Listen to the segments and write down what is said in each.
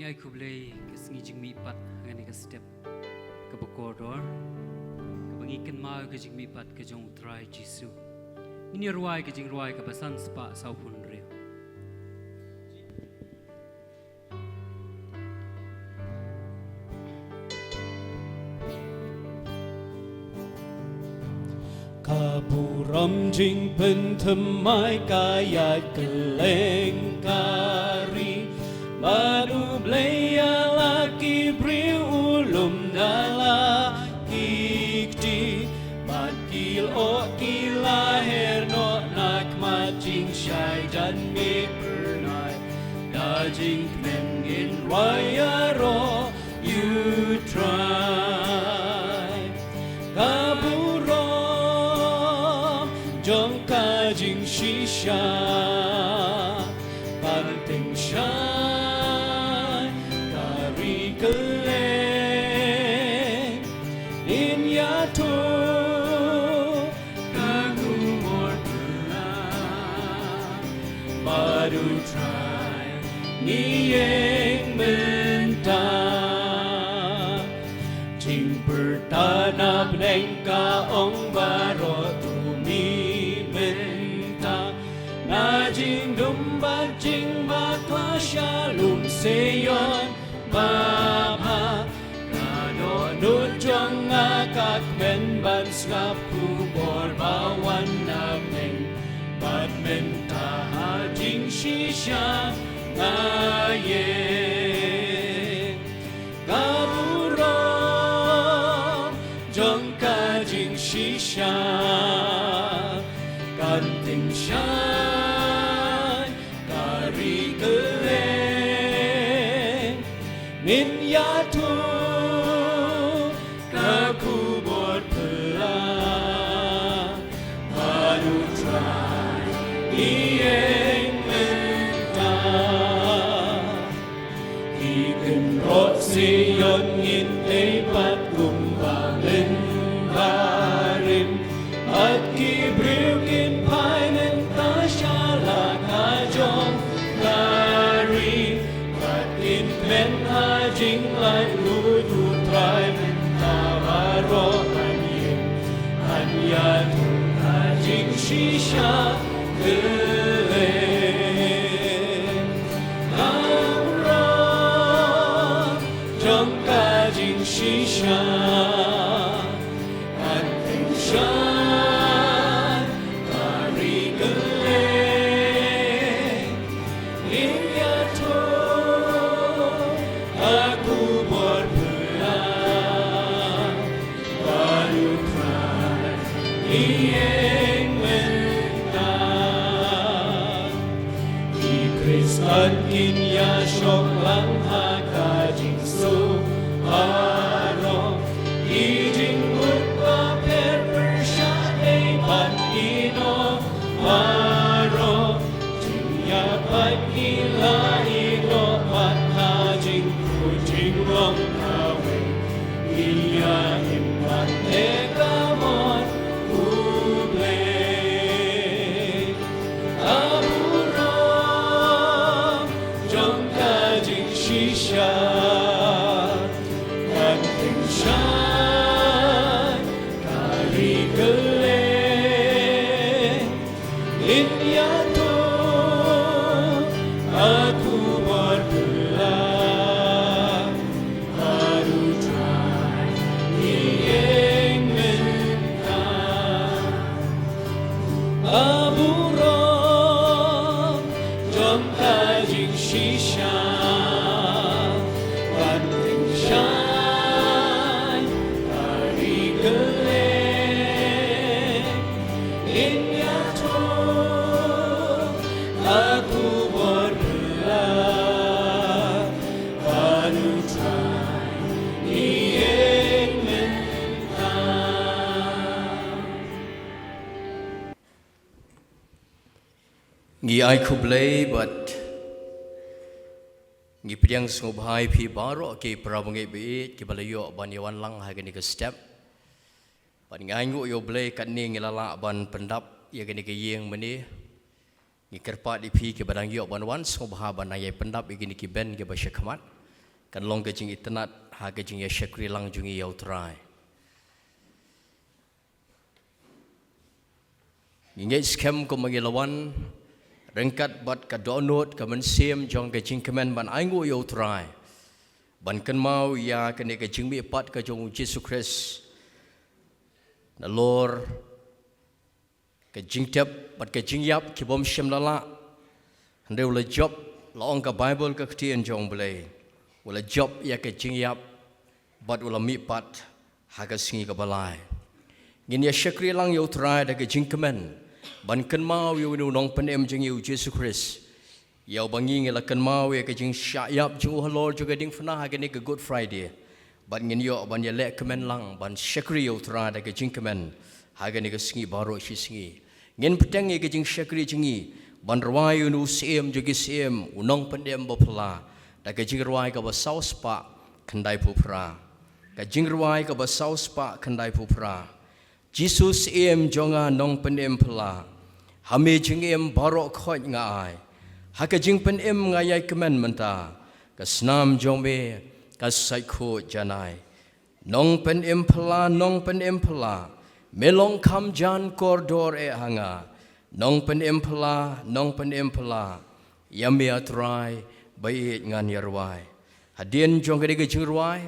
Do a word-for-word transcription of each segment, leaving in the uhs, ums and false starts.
Ngi ai khublei ka sngi jingmihpat ha kane ka step kaba kordor, kaba ngi kynmaw ka jingmihpat ka jong U Trai Jisu. Ngin ïa rwai ka jingrwai kaba san spah sawphew hynriew. Ka burom jingpynthymmai ka ïaid kylleng ka ri, bad U Blei ïa la ki briew u lum da la ki kti, bad ki lyoh ki la her noh na khmat jingshai jan ngi phyrnai. Da jingkmen ngin rwai ïaroh ïa U Trai. Ka burom jong ka jingshisha, ka tyngshaiñ ka ri kylleng. Ngin ïathuh ka khubor phylla bad U Trai ngi ïeng mynta. Jingpyrta na bneng ka ong, baroh to mih mynta. Na jingdum bad jingbakla sha lum Sion babha. Ka dohnud jong nga ka kmen ban sngap khubor ba wan na bneng, bad mynta ha jingshisha nga ïeng. Ka burom jong ka jingshisha, ka tyngshaiñ ka ri kylleng. Ngin ïathuh ka khubor phylla bad U Trai ngi ïeng mynta. Ki kynroh Sion ngin ïeng pat kumba mynbarim. Bad ki briew kin phai mynta sha la ka jong ka ri. Bad kin kmen ha jinglaitluid U Trai mynta baroh ban ïeng. Ban ïathuh ka jingshisha kylleng. Ka burom jong ka jingshisha, ka tyngshaiñ ka ri kylleng. Ngin ïathuh ka khubor phylla bad U Trai ngi ïeng mynta. Ki Khristan kin ïashong lang ha ka jingsuk baroh. Ki jingmut bapher pyrshah ei ban ïehnoh baroh. Jingïapait ki la ïehnoh bad ha jingkhuid jinglong kawei. Ki ïa im bad ïa ka mon U Blei. Ka burom jong ka jingshisha, ka tyngshaiñ ka ri kylleng. Ngin ïathuh ka khubor phylla bad U Trai ngi ïeng mynta. Ka burom jong ka jingshisha, ka tyngshaiñ ka ri kylleng. Ngin ïathuh ka khubor phylla bad U Trai ngi ïeng mynta. Ngi ai khublei bad ngi pdiang sngewbha ïa phi baroh ki para bangeit ba ïeit kiba la ïoh ban ïa wan lang ha kane ka step. Bad ngi ainguh ïa U Blei katne ngi la lah ban pyndap ïa kane ka ïing mynne. Ngi kyrpad ïa phi kiba dang ïoh ban wan sngewbha ban nang ïai pyndap ïa kine ki bench kiba sha khmat. Kan long ka jingitynnad ha ka jingïashakri lang jong ngi ïa U Trai. Ngi ngeit skhem kumba ngi la wan ryngkat bad ka dohnud ka mynsiem jong ka jingkmen ban ainguh ïa U Trai, ban kynmaw ïa kane ka jingmihpat ka jong U Jisu Khrist. Nalor ka jingtep bad ka jingïap ki bym shym la lah. Hynrei u la jop, la ong ka Baibl, ka ktien jong U Blei, u la jop ïa ka jingïap bad u la mihpat ha ka sngi kaba lai. Ngin ïa shakri lang ïa U Trai da ka jingkmen ban kynmaw ïa une u nongpynim jong ngi U Jisu Khrist, ïa uba ngi, ngi la kynmaw ïa ka jingshah ïap jong u halor jong ka diengphna ha kane ka Good Friday. Bad ngin ïoh ban ïaleh kmen lang ban shakri ïa U Trai da ka jingkmen ha kane ka sngi baroh shi sngi. Ngin bteng ïa ka jingshakri jong ngi ban rwai ïa une u Syiem jong ki syiem, u nongpynim ba phylla, da ka jingrwai kaba saw spah khyndaiphew phra. Ka jingrwai kaba saw spah khyndaiphew phra. Jisu Syiem jong nga nongpynim phylla, ha me jingim baroh khoit nga ai. Ha ka jingpynim nga ïai kmen mynta, ka snam jong me ka sait khuid janai. Nongpynim phylla, nongpynim phylla, me long kham jan kordor eh ha nga. Nongpynim phylla, nongpynim phylla, ïa me A Trai ba ïeit ngan ïa rwai. Hadien jong kane ka jingrwai,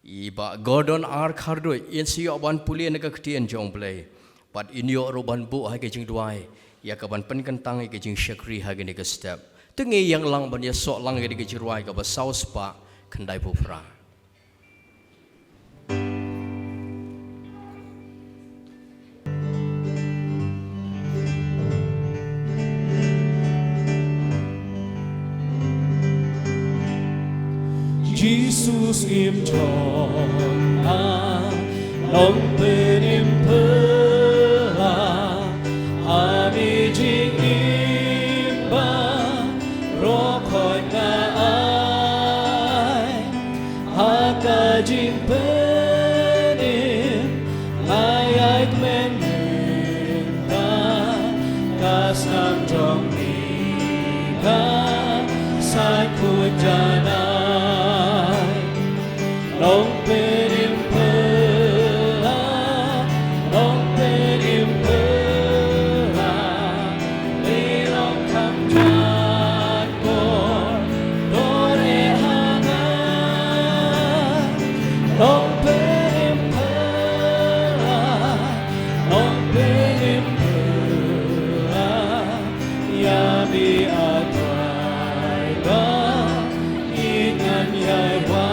i Bah Gordon R Kharduit in sa ïoh ban pule na ka ktien jong U Blei, bad in ïoh ruh ban buh ha ka jingduwai ïa kaban pynkyntang ïa ka jingshakri ha kane ka step. Te ngin ïeng lang ban ïasoh lang ïa kane ka jingrwai kaba saw spah khyndaiphew phra. Jisu Syiem jong nga nongpynim phylla, ha me jingim baroh khoit nga ai. Ha ka jingpynim nga ïai kmen mynta, ka snam jong me ka sait khuid janai. Nongpynim phylla, nongpynim phylla, me long kham jan kordor eh ha nga. Nongpynim phylla, nongpynim phylla, ïa me A Trai ba ïeit ngan ïai rwai.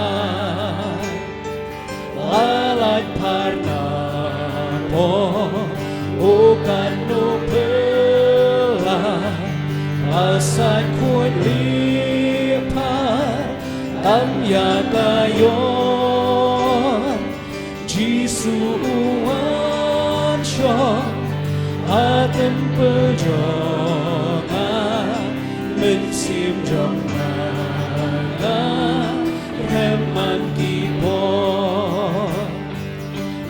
La lait phar na pdeng u katno phylla, la sait khuid lieh phar tam ïa ka ïor. Jisu u wan shong ha temple jong nga, mynsiem jong nga, nga rem man ki por.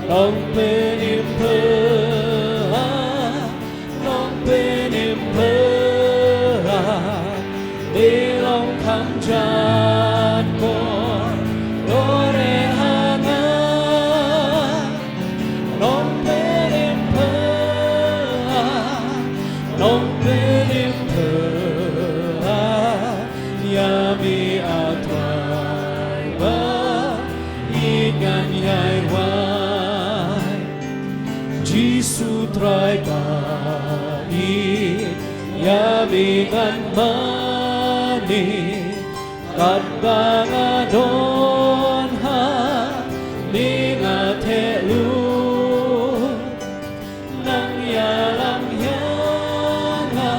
Nongpynim phylla, nongpynim phylla, me long kham jan kordor eh ha nga. Nongpynim phylla, nongpynim phylla, ïa me A Trai ba ïeit ngan ïai rwai. Jisu Trai ba ïeit, ïa me ngan mane, katba nga don ha me nga theh lut. Nang ïalam ïa nga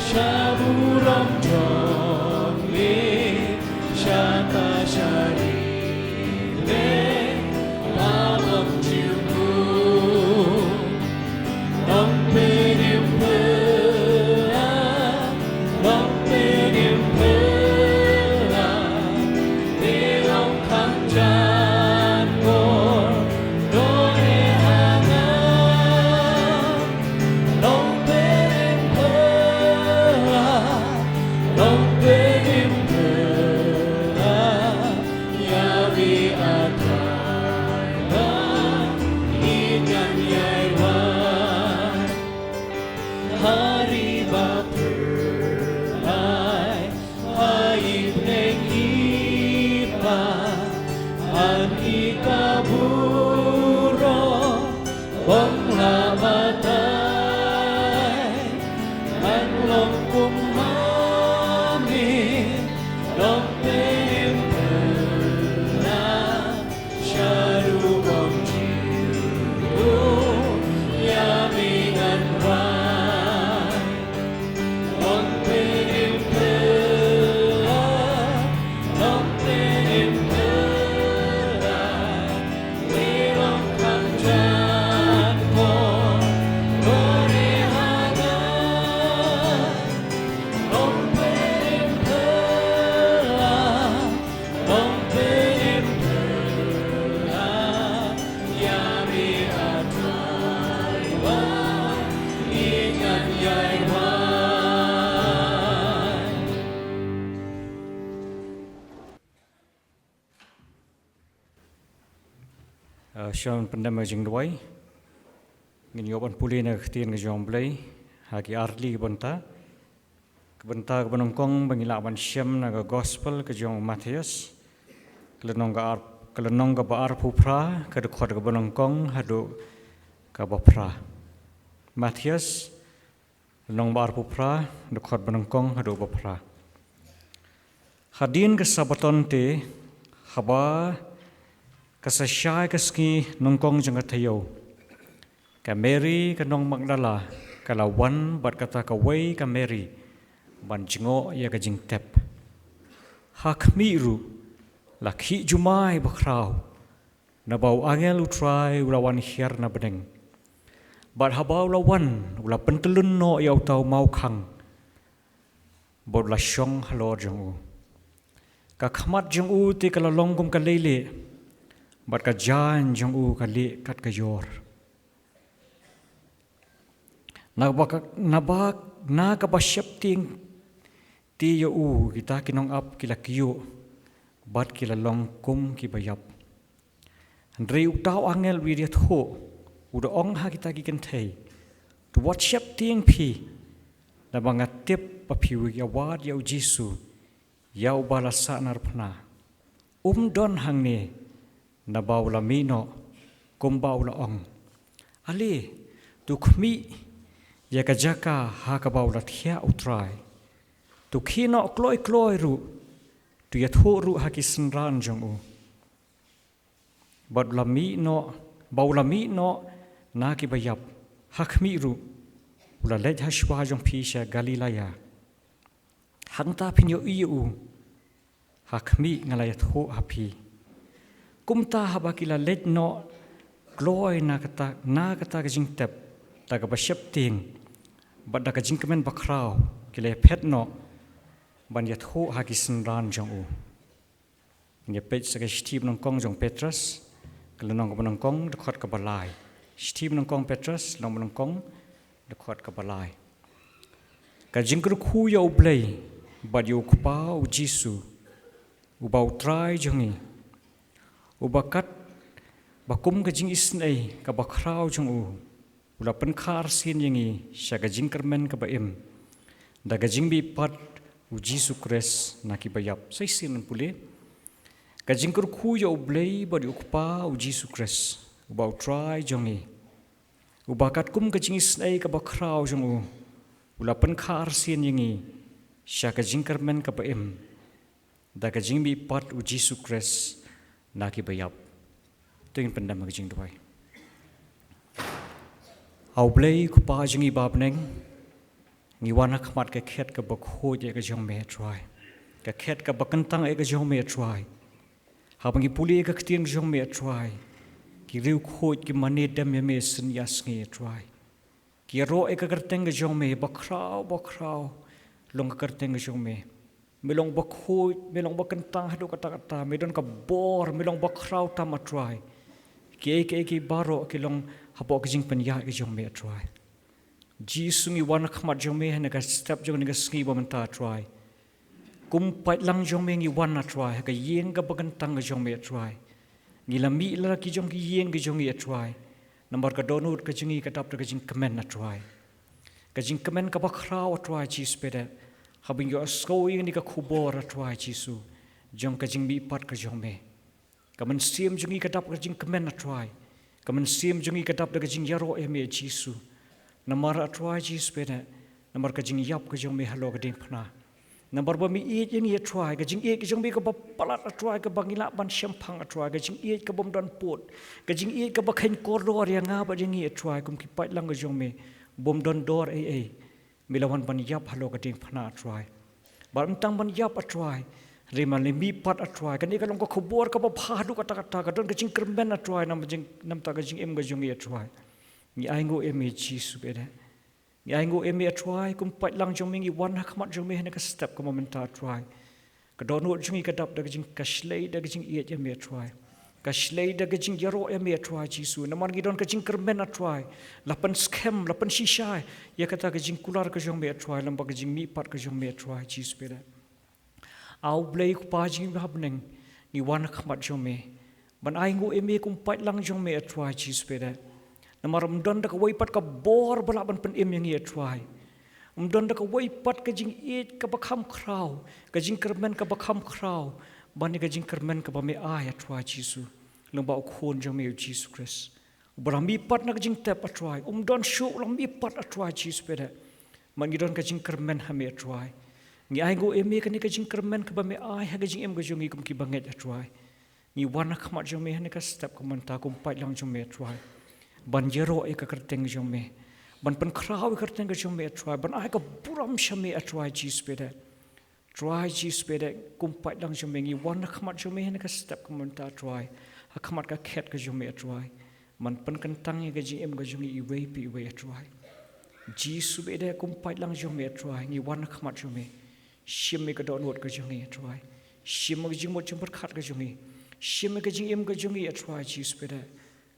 sha burom jong me, sha ka sha ri me, la bam jingmut. Nongpynim phylla, nongpynim phylla, me long kham jan kordor eh ha nga. Nongpynim phylla, nongpynim phylla, Uh, shuwa ban pyndem ka jingduwai, ngin ïoh ban pule na ka ktien ka jong U Blei ha ki artylli ki bynta. Ka bynta kaba nyngkong ba ngi lah ban shem na ka gospel ka jong u Mathaios, ka lynnong ka ar, ka lynnong kaba arphew phra, ka dkhot kaba nyngkong haduh kaba phra. Mathaios, lynnong ba arphew phra, dkhot ba nyngkong haduh ba phra. Hadien ka Sabaton te, haba ka sa shai ka sngi nyngkong jong ka taïew, ka Mary ka nong Magdala ka la wan bad kata kawei ka Mary ban jngoh ïa ka jingtep. Ha khmih ruh, la khih jumai bakhraw, naba u angel U Trai u la wan hiar na bneng. Bad haba u la wan, u la pyntyllun noh ïa uta u mawkhang, bad u la shong halor jong u. Ka khmat jong u te ka la long kum ka leilieh, bad ka jaiñ jong u ka lieh kat ka ïor. Naba ka, naba na kaba sheptieng te ïa u kita ki nongap ki la kyiuh, bad ki la long kum kiba ïap. Hynrei uta u angel u ïathuh, u da ong ha kita ki kynthei, to wat sheptieng phi, naba nga tip ba phi ïa wad ïa u Jisu, ïa uba la sahnarphna. Um don hangne, naba u la mih noh kumba u la ong. Ale, to khmih ïa ka jaka ha kaba u la thiah U Trai. To khie noh kloi kloi ruh, to ïathuh ruh ha ki synran jong u. Bad u la mih noh, ba u la mih noh na kiba ïap, ha khmih ruh, u la leit ha shuwa jong phi sha Galilaya. Hangta phin ïohi ïa u, ha khmih nga la ïathuh ha phi. Kumta haba ki la leit noh kloi na kata, na kata ka jingtep, da kaba sheptieng, bad da ka jingkmen bakhraw, ki la ïaphet noh ban ïathuh ha ki synran jong u. Ngin ïa peit sa ka shithi ba nyngkong jong u Petros, ka lynnong kaba nyngkong, dkhot kaba lai. Shithi ba nyngkong u Petros, lynnong ba nyngkong, dkhot kaba lai. Ka jingkyrkhu ïa U Blei bad ïa U Kpa U Jisu, uba U Trai jong ngi, uba katba kum ka jingisynei kaba khraw jong u, u la pynkha arsien ïa ngi sha ka jingkyrmen kaba im, da ka jingmihpat U Jisu Khrist na kiba ïap. Sa shisien ngan pule. Ka jingkyrkhu ïa U Blei bad ïa U Kpa U Jisu Khrist, uba U Trai jong ngi, uba katkum ka jingisynei kaba khraw jong u, u la pynkha arsien ïa ngi sha ka jingkyrmen kaba im, da ka jingmihpat U Jisu Khrist na kiba ïap. To ngin pyndem ha ka jingduwai. A U Blei Kpa jong ngi ba ha bneng, ngi wan ha khmat ka khet kaba khuid ïa ka jong me, A Trai. Ka khet kaba kyntang ïa ka jong me, A Trai. Haba ngi pule ïa ka ktien ka jong me, A Trai, ki riewkhuid ki mane dem ïa me synñia sngi, A Trai. Ki ïaroh ïa ka kyrteng ka jong me, bakhraw, bakhraw long ka kyrteng ka jong me. Me long bakhuid, me long bakyntang haduh katta katta, me don ka bor, me long bakhraw tam, A Trai. Kiei kiei ki baroh ki long hapoh ka jingpynïaid ka jong me, A Trai. Jisu, ngi wan ha khmat jong me ha kane ka step jong kane ka sngi ba mynta, A Trai. Kum u paidlang jong me ngi wan, A Trai, ha ka ïing kaba kyntang ka jong me, A Trai. Ngi la mih la ki jong ki ïing ki jong ngi, A Trai. Namar ka dohnud ka jong ngi ka dap da ka jingkmen, A Trai. Ka jingkmen kaba khraw, A Trai Jisu Khrist. Haba ngi ïohsngew ïa kane ka khubor, A Trai Jisu, jong ka jingmihpat ka jong me, ka mynsiem jong ngi ka dap da ka jingkmen, A Trai. Ka mynsiem jong ngi ka dap da ka jingïaroh ïa me, Jisu. Namar, A Trai Jisu Khrist, namar ka jingïap ka jong me halor ka diengphna. Namar ba me ïeit ïa ngi, A Trai, ka jingïeit ka jong me kaba palat, A Trai, kaba ngi lah ban shemphang, A Trai, ka jingïeit kabym don pud, ka jingïeit kaba kheiñ kordor ïa nga bad ïa ngi, A Trai, kum ki paidlang ka jong me, bym don dor ei ei. Me la wan ban ïap halor ka diengphna, A Trai. Bad ym tang ban ïap, A Trai, hynrei me la mihpat, A Trai. Kane ka long ka khubor kaba bha haduh katta katta, ka don ka jingkyrmen, A Trai, na ka jing, na ka bynta ka jingim ka jong ngi, A Trai. Ngi ainguh ïa me, Jisu Khrist. Ngi ainguh ïa me, A Trai, kum u paidlang jong me ngi wan ha khmat jong me ha kane ka step kaba mynta, A Trai. Ka dohnud jong ngi ka dap da ka jing, ka shlei da ka jingïeit ïa me, A Trai. Ka shlei da ka jingïaroh ïa me, A Trai Jisu. Namar ngi don ka jingkyrmen, A Trai. La pynskhem, la pynshisha ïa kata ka jingkular ka jong me, A Trai, lem bad ka jingmihpat ka jong me, A Trai Jisu Khrist. A U Blei Kpa jong ngi ba ha bneng, ngi wan ha khmat jong me. Ban ai nguh ïa me kum paidlang jong me, A Trai Jisu Bede. Namar ym don da kawei pat ka bor ba lah ban pynim ïa ngi, A Trai. Ym don da kawei pat ka jingïeit kaba kham khraw, ka jingkyrmen kaba kham khraw ban ïa ka jingkyrmen kaba me ai, A Trai Jisu, lyngba u Khun jong me, U Jisu Khrist. Uba la mihpat na ka jingtep, A Trai. Um don shuh, u la mihpat, A Trai Jisu Bede. Bad ngi don ka jingkyrmen ha me, A Trai. Ngi ai nguh ïa me kane ka jingkyrmen kaba me ai ha ka jingim ka jong ngi kum ki bangeit, A Trai. Ngi wan ha khmat jong me ha kane ka step ka mynta kum paidlang jong me, A Trai. Ban ïaroh ïa ka kyrteng jong me. Ban pynkhraw ïa ka kyrteng ka jong me, A Trai. Ban ai ka burom sha me, A Trai Jisu Bede. Trai Jisu Bede, kum paidlang jong me, ngi wan ha khmat jong me ha kane ka step ka mynta, Trai. Ha khmat ka khet ka jong me, Trai. Ban pynkyntang ïa ka jingim ka jong ngi iwei pa iwei, Trai. Jisu Bede, kum paidlang jong me, Trai. Ngi wan ha khmat jong me. Shim ïa ka dohnud ka jong ngi, Trai. Shim ïa ka jingmut jingpyrkhat ka jong ngi. Shim ïa ka jingim ka jong ngi, Trai Jisu Bede.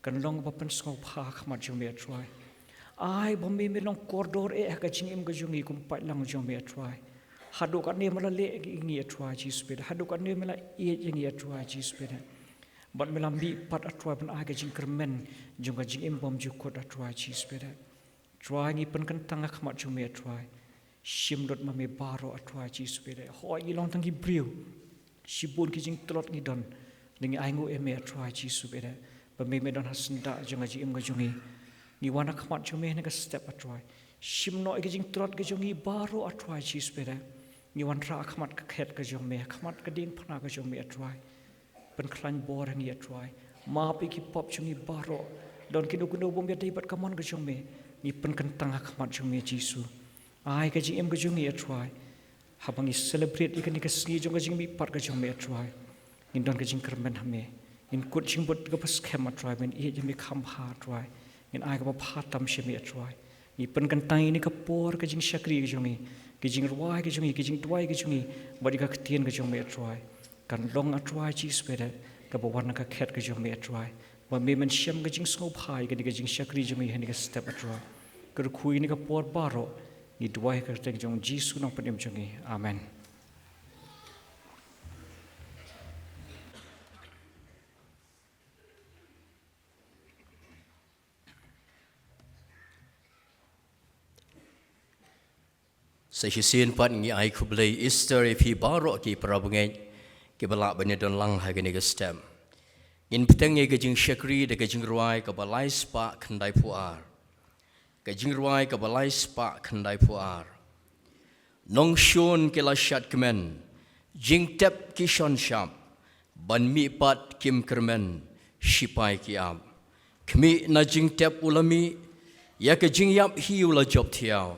Kan long ba pynsngewbha ha khmat jong me, Trai. Ai ba me, me long kordor eh ha ka jingim ka jong ngi kum paidlang jong me, Trai. Haduh katne me la leh ïa ngi, Trai Jisu Bede. Haduh katne me la ïeit ïa ngi, Trai Jisu Bede. Bad me la mihpat, Trai, ban ai ka jingkyrmen jong ka jingim bymjukut, Trai Jisu Bede. Trai, ngi pynkyntang ha khmat jong me, Trai. Shim lut ma me baroh, Trai Jisu Bede. Hooid, ngi long tang ki briew. Shibun ki jingtlot ngi don. Ngi ai nguh ïa me, Trai Jisu Bede. Ba me, me don ha syndah jong ka jingim ka jong ngi. Ngi wan ha khmat jong me ha kane ka step, Trai. Shim noh ïa ki jingtlot ki jong ngi baroh, Trai Jisu Bede. Ngi wanrah ha khmat ka khet ka jong me, ha khmat ka diengphna ka jong me, Trai. Pynkhlaiñ bor ïa ngi, Trai. Map ïa ki pop jong ngi baroh. Don kino kino bym ïadei bad ka mon ka jong me. Ngi pynkyntang ha khmat jong me, Jisu. Ai ka jingim ka jong ngi, Trai. Haba ngi celebrate ïa kane ka sngi jong ka jingmihpat ka jong me, Trai. Ngin don ka jingkyrmen ha me. Ngin kut jingmut kaba skhem, Trai. Ngin ïeit ïa me kham bha, Trai. Ngin ai kaba bha tam sha me, Trai. Ngi pynkyntang ïa kane ka por ka jingshakri ka jong ngi. Ka jingrwai ka jong ngi, ka jingduwai ka jong ngi. Bad ïa ka ktien ka jong me, Trai. Kan long, A Trai Jisu Bede, kaba wan na ka khet ka jong me, A Trai. Ba me men shem ka jingsngewbha ïa kane ka jingshakri jong ngi ha kane ka step, A Trai. Kyrkhu ïa kane ka por baroh, ngi duwai ha ka kyrteng jong U Jisu Nongpynim jong ngi. Amen. Sa shisien pat ngi ai khublei Easter ïa phi baroh ki para bangeit kiba lah ban ïadon lang ha kane ka step. Ngin bteng ïa ka jingshakri da ka jingrwai kaba lai spah khyndai phew ar. Ka jingrwai kaba lai spah khyndai phew ar. Nongshun ki la shad kmen, jingtep ki shon shap, ban mihpat kim kyrmen, shipai ki ap. Khmih na jingtep u la mih, ïa ka jingïap hi u la jop thiaw.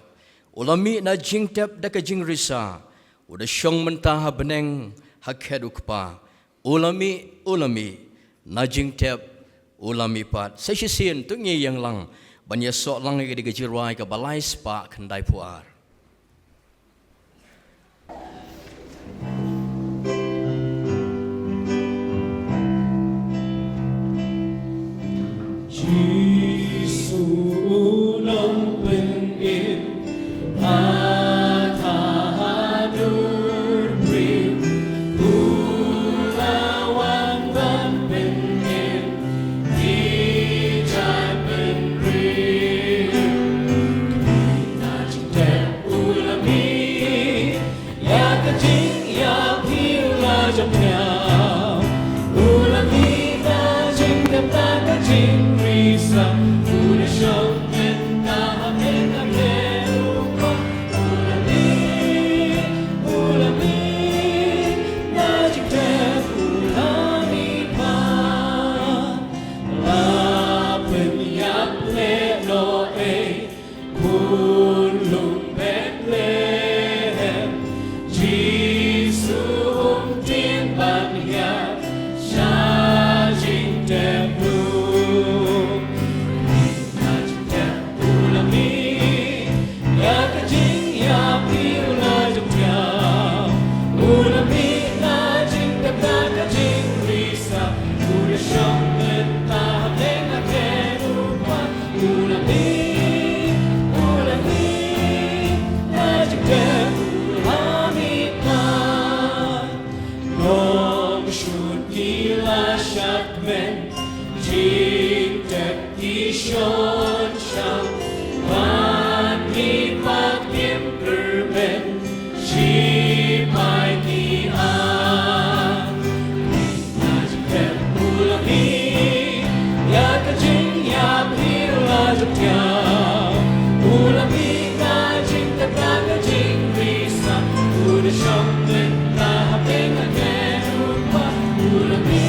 U la mih na jingtep da ka jingrisa, u da shong mynta ha bneng, ha khet u Kpa. U la mih, u la mih, na jingtep, u la mihpat. Sa shisien, to ngin ïeng lang, ban ïasoh lang ïa ka jingrwai kaba lai spah khyndai phew ar. Jisu u Nongpynim, ha ka hadur briew, u la wan ban pynim ïa ki jaitbynriew. Na jingtep u la mih, ïa ka jingïap hi u la jop thiaw. U la mih na jingtep da ka jingrisa, u la shong mynta ha pdeng ka khet u Kpa. U la mih, u la mih, na jingtep u la mihpat. La pynïap lehnoh ei, khun lum Bethlehem, Jisu um tieng ban hiar sha jingtep lum. Na jingtep u la mih, ïa ka jingïap hi u la jop thiaw. U la mih na jingtep da ka jingrisa, u la shong mynta ha pdeng ka khet u Kpa. U la mih, u la mih, na jingtep u la mihpat. Nongshun Ila shat men, jingtep ki shon shang, wan mi pat kim kyrmen, shi pai ki a. Ila jingtep u la mi, ïa ka jingïap hi u la jop thiaw. U la mi ka jingtep da ka jingri sa, u da shong mynta ha pdeng ka kyrdan. U la mi,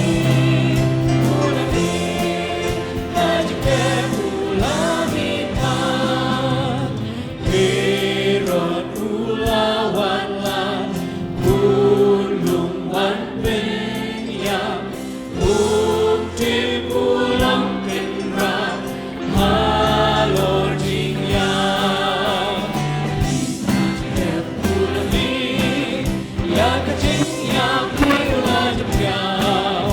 u la mi, ka jingtep u la mi pat. Herod u la wan la, u lum wan pynïap, u tim u long kynrad halor jingïap. Ïa ka jingïap hi u la jop thiaw.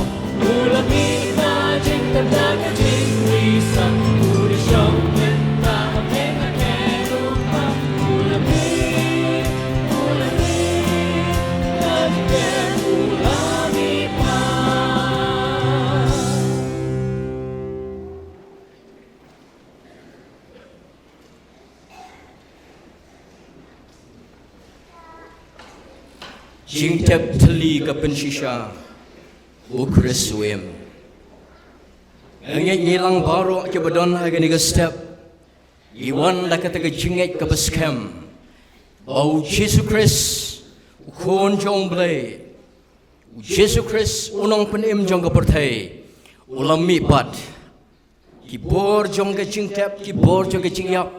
U la mi ka jingtep da ka jingri sa, u da shong mynta ha pdeng ka kyrdan. U la mi, u la mi, ka jingtep u la mi pat. Jingtep thylli ka pynshisha, u Khrist u im. Nga ngeit ngi lang baroh kiba don ha kane ka step, ngi wan da kata ka jingngeit kaba skhem ba u Jisu Khrist, u Khun jong U Blei, u Jisu Khrist, u Nongpynim jong ka pyrthei, u la mihpat. Ki bor jong ka jingtep, ki bor jong ka jingïap,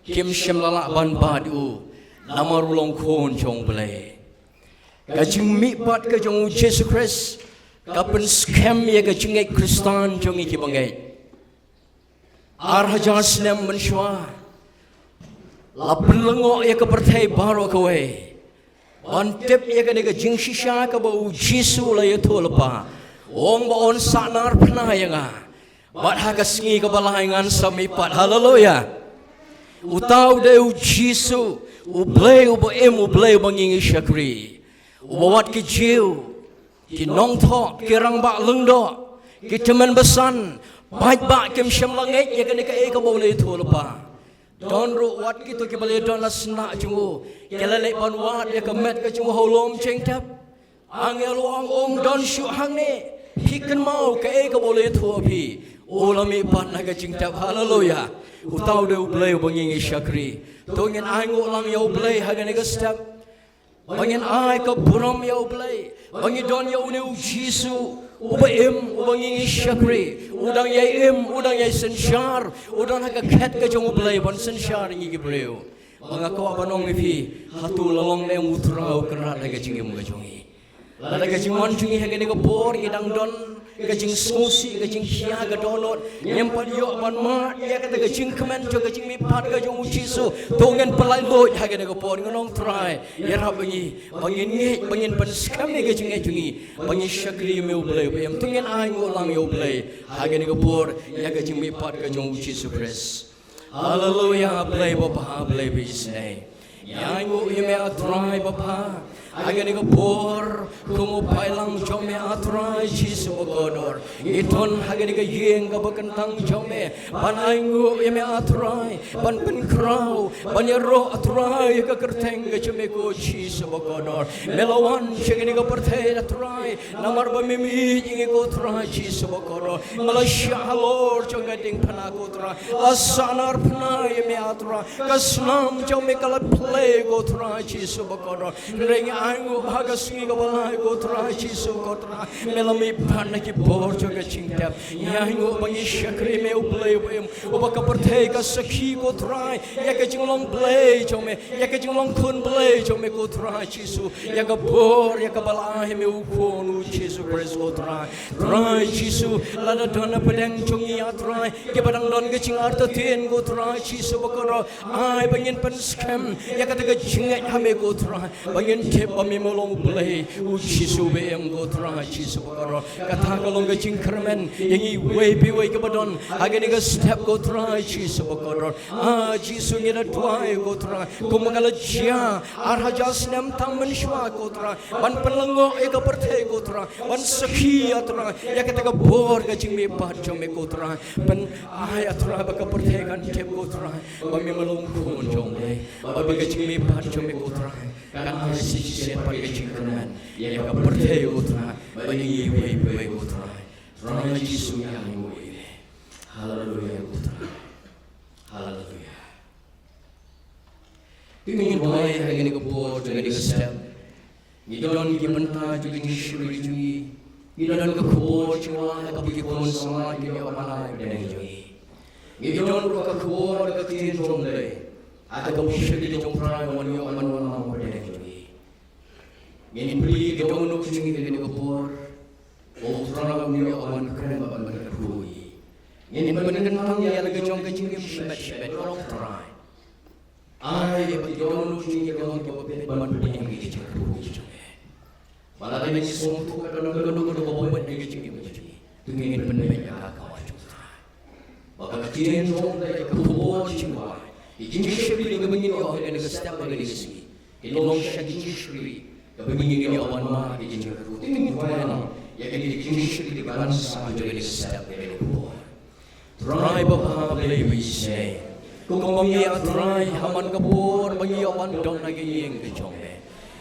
kim shym la lah ban bad u, namar u long Khun jong U Blei. Ka jingmihpat ka jong u Jisu Khrist ka pynskhem ïa ka jingngeit Khristan jong ngi kiba ngeit. Ar hajar snem mynshuwa la pynlyngngoh ïa ka pyrthei baroh kawei ban tip ïa kane ka jingshisha kaba u Jisu u la ïathuh lypa. U ong ba un sahnarphna ïa nga, bad ha ka sngi kaba lai ngan sa mihpat. Haleluya. Uta u dei u Jisu, U Blei uba im, U Blei uba ngi ngi shakri, uba wat ki Jiw, ki nongthoh, ki rangbah lyngdoh, ki tymmen basan, paidbah kim shym la ngeit ïa kane kaei kaba u la ïathuh lypa. Don ruh wat kito kiba la ïadon la sna jong u, ki la leit ban wad ïa ka met ka jong u ha u lum jingtep. Angel u ong, ong, don shuh hangne, phi kynmaw kaei kaba u la ïathuh ïa phi. U la mihpat na ka jingtep. Haleluya. Uta u dei U Blei uba ngi ngi shakri. To ngin ainguh lang ïa U Blei ha kane ka step. Ba ngin ai ka burom ïa U Blei, ba ngi don ïa une u Jisu uba im, uba ngi ngi shakri, u dang ïai im, u dang ïai synshar, u don ha ka khet ka jong U Blei ban synshar ïa ngi ki briew. Ba nga kwah ban ong ïa phi, hato la long ne em U Trai u Kynrad ha ka jingim ka jong ngi? Lada ka jingwan jong ngi ha kane ka por ngi dang don ka jingsngewsih, ka jingkhia, ka dohnud, ngim pat ïoh ban mad ïa kata ka jingkmen jong ka jingmihpat ka jong u Jisu, to ngin pynlait luid ha kane ka por, ngin ong, Trai, ïarap ïa ngi ba ngin ngeit, ba ngin pynskhem ïa ka jingngeit jong ngi ba ngi shakri ïa me U Blei uba im. To ngin ainguh lang ïa U Blei ha kane ka por ïa ka jingmihpat ka jong u Jisu Khrist. Haleluya, Blei babha, Blei ba isynei. Ngi ainguh ïa me, A Trai babha. Ha kane ka por, kum u paidlang jong me, A Trai Jisu bakordor, ngi don ha kane ka ïing kaba kyntang jong me ban ainguh ïa me, A Trai, ban pynkhraw, ban ïaroh, A Trai, ïa ka kyrteng ka jong me, ko Jisu bakordor. Me la wan sha kane ka pyrthei, A Trai, namar ba me mih ïa ngi, ko Trai Jisu bakordor. Me la shah halor jong ka diengphna, ko Trai, la sahnarphna ïa me, A Trai. Ka snam jong me ka la plie, ko Trai Jisu bakordor. Hynrei ngi ainguh ba ha ka sngi kaba lai, ko Trai Jisu, ko Trai, me la mihpat na ki bor jong ka jingtep. Ngi ainguh ba ngi shakri me, U Blei uba im, uba ka pyrthei ka sakhi, ko Trai, ïa ka jinglong Blei jong me, ïa ka jinglong khun Blei jong me, ko Trai Jisu, ïa ka bor, ïa kaba la ai ha me, u Khun, u Jisu Khrist, ko Trai. Trai Jisu, lada don na pdeng jong ngi, A Trai, kiba dang don ka jingartatien, ko Trai Jisu bakordor, ai ba ngin pynskhem ïa kata ka jingngeit ha me, ko Trai, ba ngin tip ba me me long U Blei, U Jisu ba im ko Trai Jisu bakordor. Kata ka long ka jingkyrmen ïa ngi iwei pa iwei kiba don ha kane ka step ko Trai Jisu bakordor. Ah Jisu ngi da duwai ko Trai, kumba ka la jia ar hajar snem tam mynshuwa ko Trai, ban pynlyngngoh ïa ka pyrthei ko Trai, ban sakhi ïa Trai ïa kata ka bor ka jingmihpat jong me ko Trai. Pyn-ai ïa Trai ba ka pyrthei kan tip ko Trai ba me me long Khun jong U Blei, ba ka jingmihpat jong me ko Trai kan ai sa shisien pat ka jingkyrmen ïa ka pyrthei ko Trai, bad ïa ngi iwei pa iwei ko Trai. Trai Jisu ïa ngi iwei. Haleluia ko Trai. Haleluia. Te ngin duwai ha kane ka por, ha kane ka step. Ngi don ki bynta jong ka jingshakri jong ngi. Ngi don ka khubor jong U Trai ha kaba ki khun samla kin ïoh ban ai hapdeng jong ngi. Ngi don ruh ka khubor ka ktien jong U Blei ha kaba u shakri jong U Trai un ïoh ban wan lam hapdeng jong ngi. Ngin plie ki dohnud jong ngi ha kane ka por. Ko Trai un ïoh ban kren bad ban kyrkhu ïa ngi. Ngin pynkyntang ïa la ka jong ka jingim shibit shibit ko Trai. Ai ba ki dohnud jong ngi ki long kiba bit ban pdiang ïa ka jingkyrkhu jong me. Ba lada ngi sngewthuh ka don ka don kaba bit ïa ka jingim jong ngi, to ngin pynbeit ïa ka kawan jong U Trai. Ba ka ktien jong U Blei, ka khubor jingduwai, ka jingshakri kaba ngin ïoh ha kane ka step, ha kane ka sngi, ka long sha ka jingshakri kaba ngin ïoh ban mad ka jingkyrkhu. Te ngin duwai lang ïa kane ka jingshakri kaba nang sah ha kane ka step, ha kane ka por. Trai Baba Blei ba isynei, kumba ngi ïa Trai ha man ka por ba ngi ïoh ban don ha ka ïing ka jong me,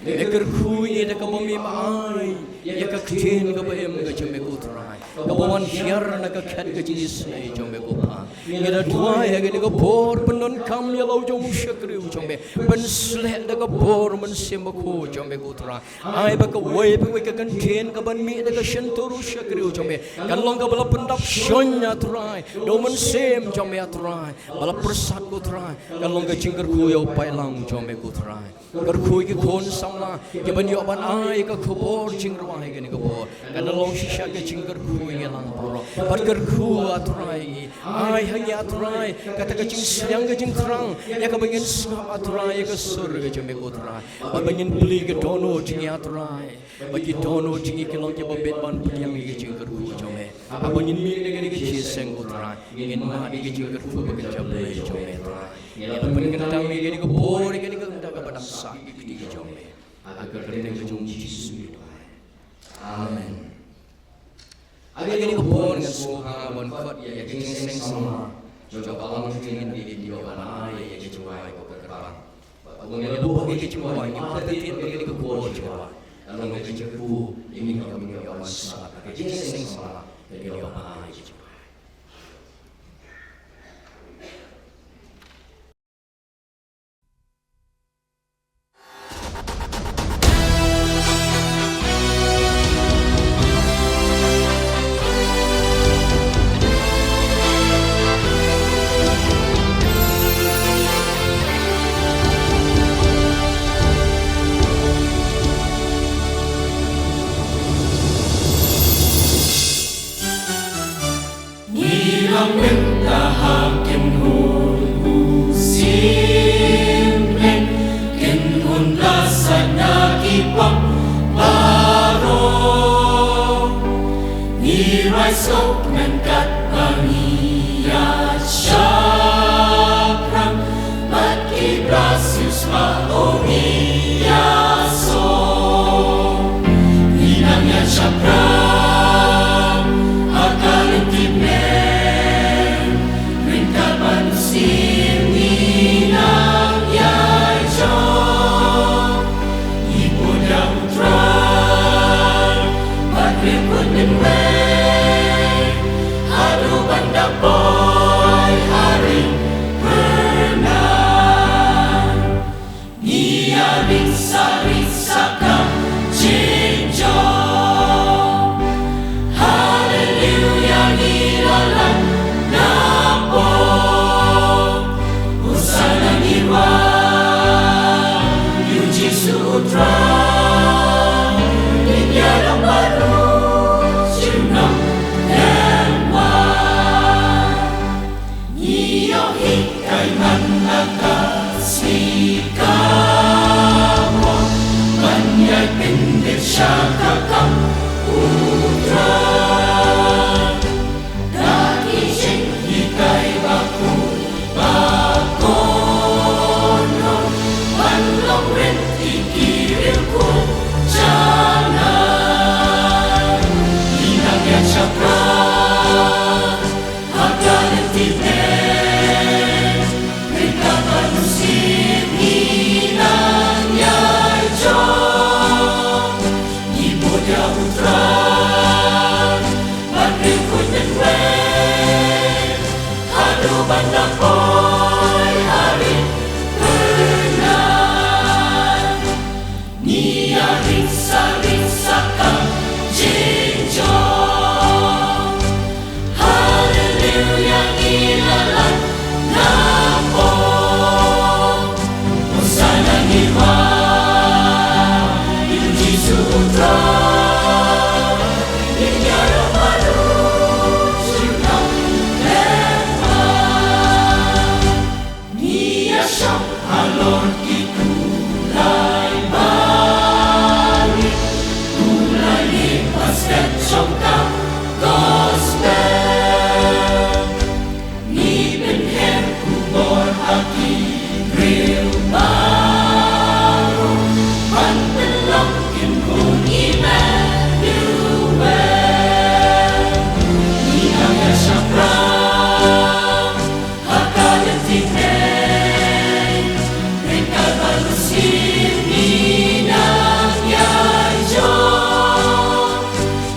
me kyrkhu ïa ngi da kaba me ai ïa ka ktien kaba im ka jong me ko Trai, kaba wan hiar na ka khet ka jingisynei jong me ko Pa. Ngi da duwai ha kane ka por, pyndonkam ïa la u jong u shakri u jong me, pynsleh da ka bor Mynsiem Bakhuid jong me ko Trai. Ai ba kawei pa kawei ka kyntien kaban mih na ka shyntur u shakri u jong me kan long kaba la pyndap shon, A Trai, da u Mynsiem jong me, A Trai, ba la pyrsad ko Trai, kan long ka jingkyrkhu ïa u paidlang jong me ko Trai. Kyrkhu ïa ki khun samla kiban ïoh ban ai ka khubor jingrwai ha kane ka por. Kan long shisha ka jingkyrkhu ïa ngi lang baroh. Bad kyrkhu, A Trai, ai ha ngi, A Trai, kata ka jingsliang ka jingthrang ïa kaba ngin sngap, A Trai, ïa ka sur ka jong me ko Trai. Bad ba ngin plie ki dohnud jong ngi, A Trai. Ba ki dohnud jong ngi ki long kiba bit ban pdiang ïa ka jingkyrkhu jong me. Haba ngin mih na kane ka jingïaseng ko Trai, ngin mad ïa ka jingkyrkhu bad ka jabieng jong me Trai. Ngi la pynkyntang ïa kane ka bor, ïa kane ka bynta kaba dang sah ha ka kti ka jong me. Ha ka kyrteng ka jong U Jisu ngi duwai. Amen. Ha kane ka por ngan sngewbha ban khot ïa ka jingïaseng samla jong ka balang jong ngi, ngi ïoh ban ai ïa ka jingduwai ko ka kyrpang. Bad kumba ngi la buh ïa ka jingduwai, ngin ïa ktien bad ïa ka bor jingduwai. Ka long ka jingkyrkhu ïa ngi, ka long ka jingïaseng samla, ka long ka jingduwai. Ngi long mynta ha kynhun u Syiem, kynhun la sait na ki pop baroh. Ngi rai suk men katba ngi ïa shaphrang. Bad ki briew shisha u ngi ïa song. Ngi nang ïa shaphrang ha ka lynti bneng. Ryngkat bad u Syiem ngi nang ïa jong. Ngi pud ïa u Trai bad ngi pud mynwei. Haduh ban da poi ha ri pyrnai. Ngi ïa ring sa ring sa ka jingjop. Haleluia, ngi la lait na pop. Hosana ngi wan ïa u Jisu u Trai. Ngi ïa long baroh. Ban da poi ha ri Kynrad, ngi ïa rit sa rit sa ka jingjop. Haleluya, ngi la lait na pdeng. Hosana ngi wan ïa u Jisu u Trai. Ngi ïa rit baroh sha u Nongpynim. Ngi ïa shong halor ki kulai barit, kulai ne basket jong ka gospel. Ngi pynher khubor ha ki briew baroh ban pynlong kynhun Immanuel. Ngi nang ïa shaphrang ha ka lynti kynrad, ryngkat bad u Mynsiem ngi nang ïa jop.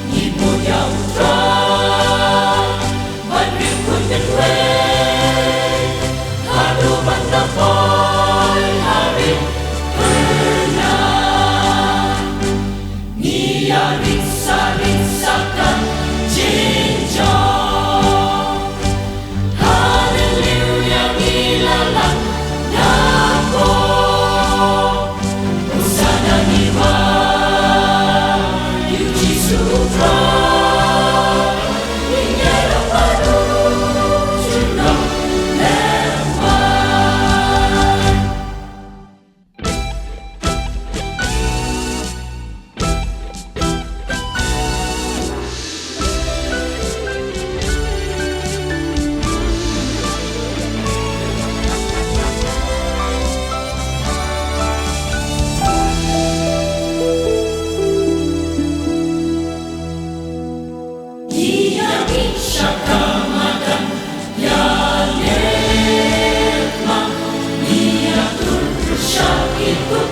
Ngi bud ïa u Trai bad ri khuid kynrad, haduh ban da poi ha ri Kynrad. Ngi ïa rit sa rit sa ka jingjop. Haleluya, ngi la lait na pdeng. Hosana ngi wan ïa u Jisu u Trai. Ngi ïa rit baroh sha u Nongpynim. Ngi ïa mih sha ka madan ïaleh ma, ngi ïa tur pyrshah ki kut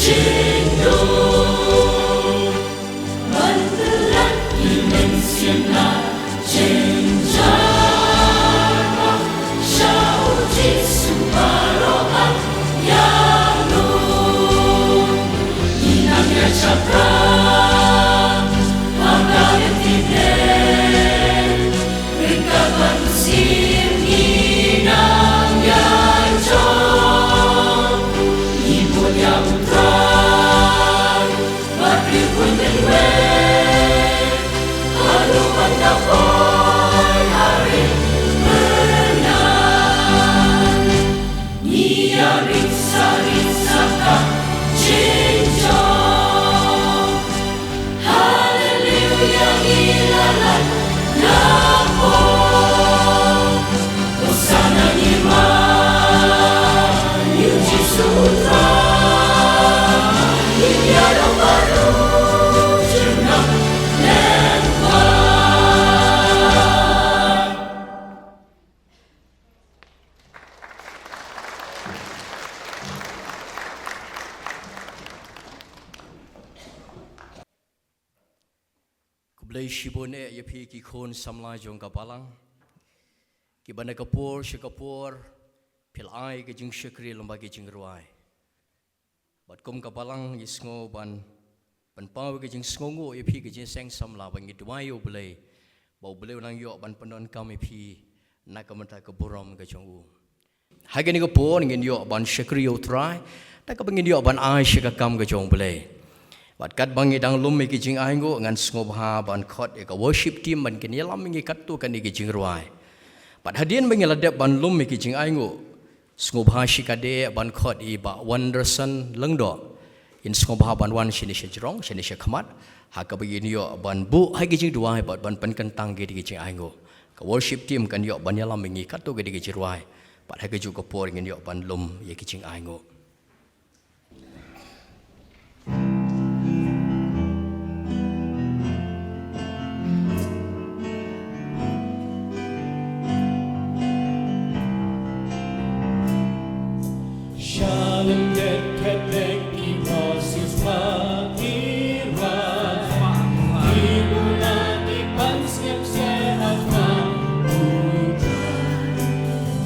jingdum. Ban pynlait ki mynsiem na jynjar ma, sha u Jisu baroh ban ïalum. Ngi nang ïa shaphrang ha ka lynti kynrad, ryngkat bad u Mynsiem ngi nang ïa jop. Ngi bud ïa u Trai bad ri khuid kynrad, haduh ban da poi ha ri Kynrad. Ngi ïa rit sa rit sa ka jingjop. Haleluya, ngi la lait na pdeng. Hosana ngi wan ïa u Jisu u Trai. Ngi ïa rit baroh sha u Nongpynim. Khublei shibun eh ïa phi ki khun samla jong ka balang, kiba na ka por sha ka por phi la ai ka jingshakri lem bad ka jingrwai. Bad kum ka balang ngi sngew ban pynpaw ka jingsngewnguh ïa phi ka jingïaseng samla, ba ngi duwai ïa U Blei ba U Blei un nang ïoh ban pyndonkam ïa phi na ka bynta ka burom ka jong U. Ha kane ka por ngin ïoh ban shakri ïa U Trai da kaba ngin ïoh ban ai sha ka kam ka jong U Blei. Bad katba ngi dang lum ïa ki jingainguh, ngan sngewbha ban khot ïa ka worship team ban kin ïalam ïa ngi katto katne ki jingrwai. Bad hadien ba ngi la dep ban lum ïa ki jingainguh, sngewbha shikatdei ban khot ïa i Bah Wonderson Lyngdoh, in sngewbha ban wan shane sha jrong, shane sha khmat, ha kaba ngin ïoh ban buh ha ki jingduwai bad ban pynkyntang ïa ki jingainguh. Ka worship team kan ïoh ban ïalam ïa ngi katto katne ki jingrwai. Bad ha kajuh ka por ngin ïoh ban lum ïa ki jingainguh. Shalom, det het bek i Moses ma i Rai. Di buna di pan sngem se ha ma u Rai.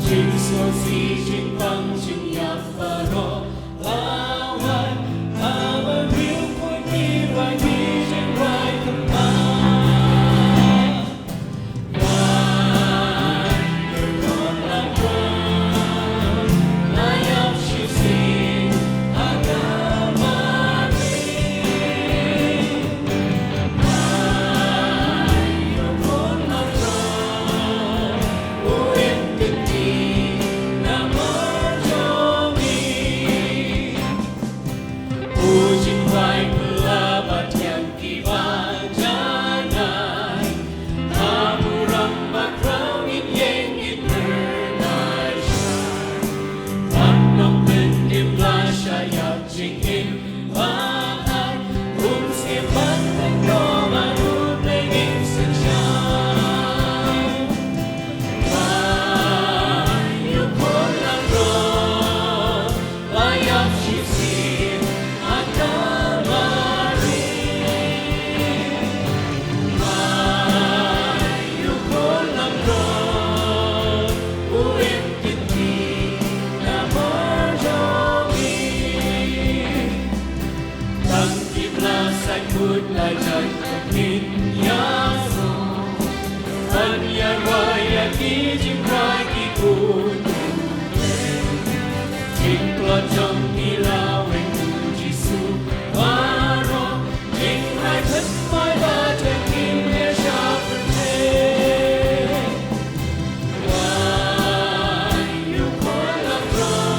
Ïa rwai ïa ki jingrwai ki khun. Jingtlot jong ki lawei u Jisu. Baroh jingrwai thymmai ba jong ki ïa sha pyrthei. Wai u khun la rong.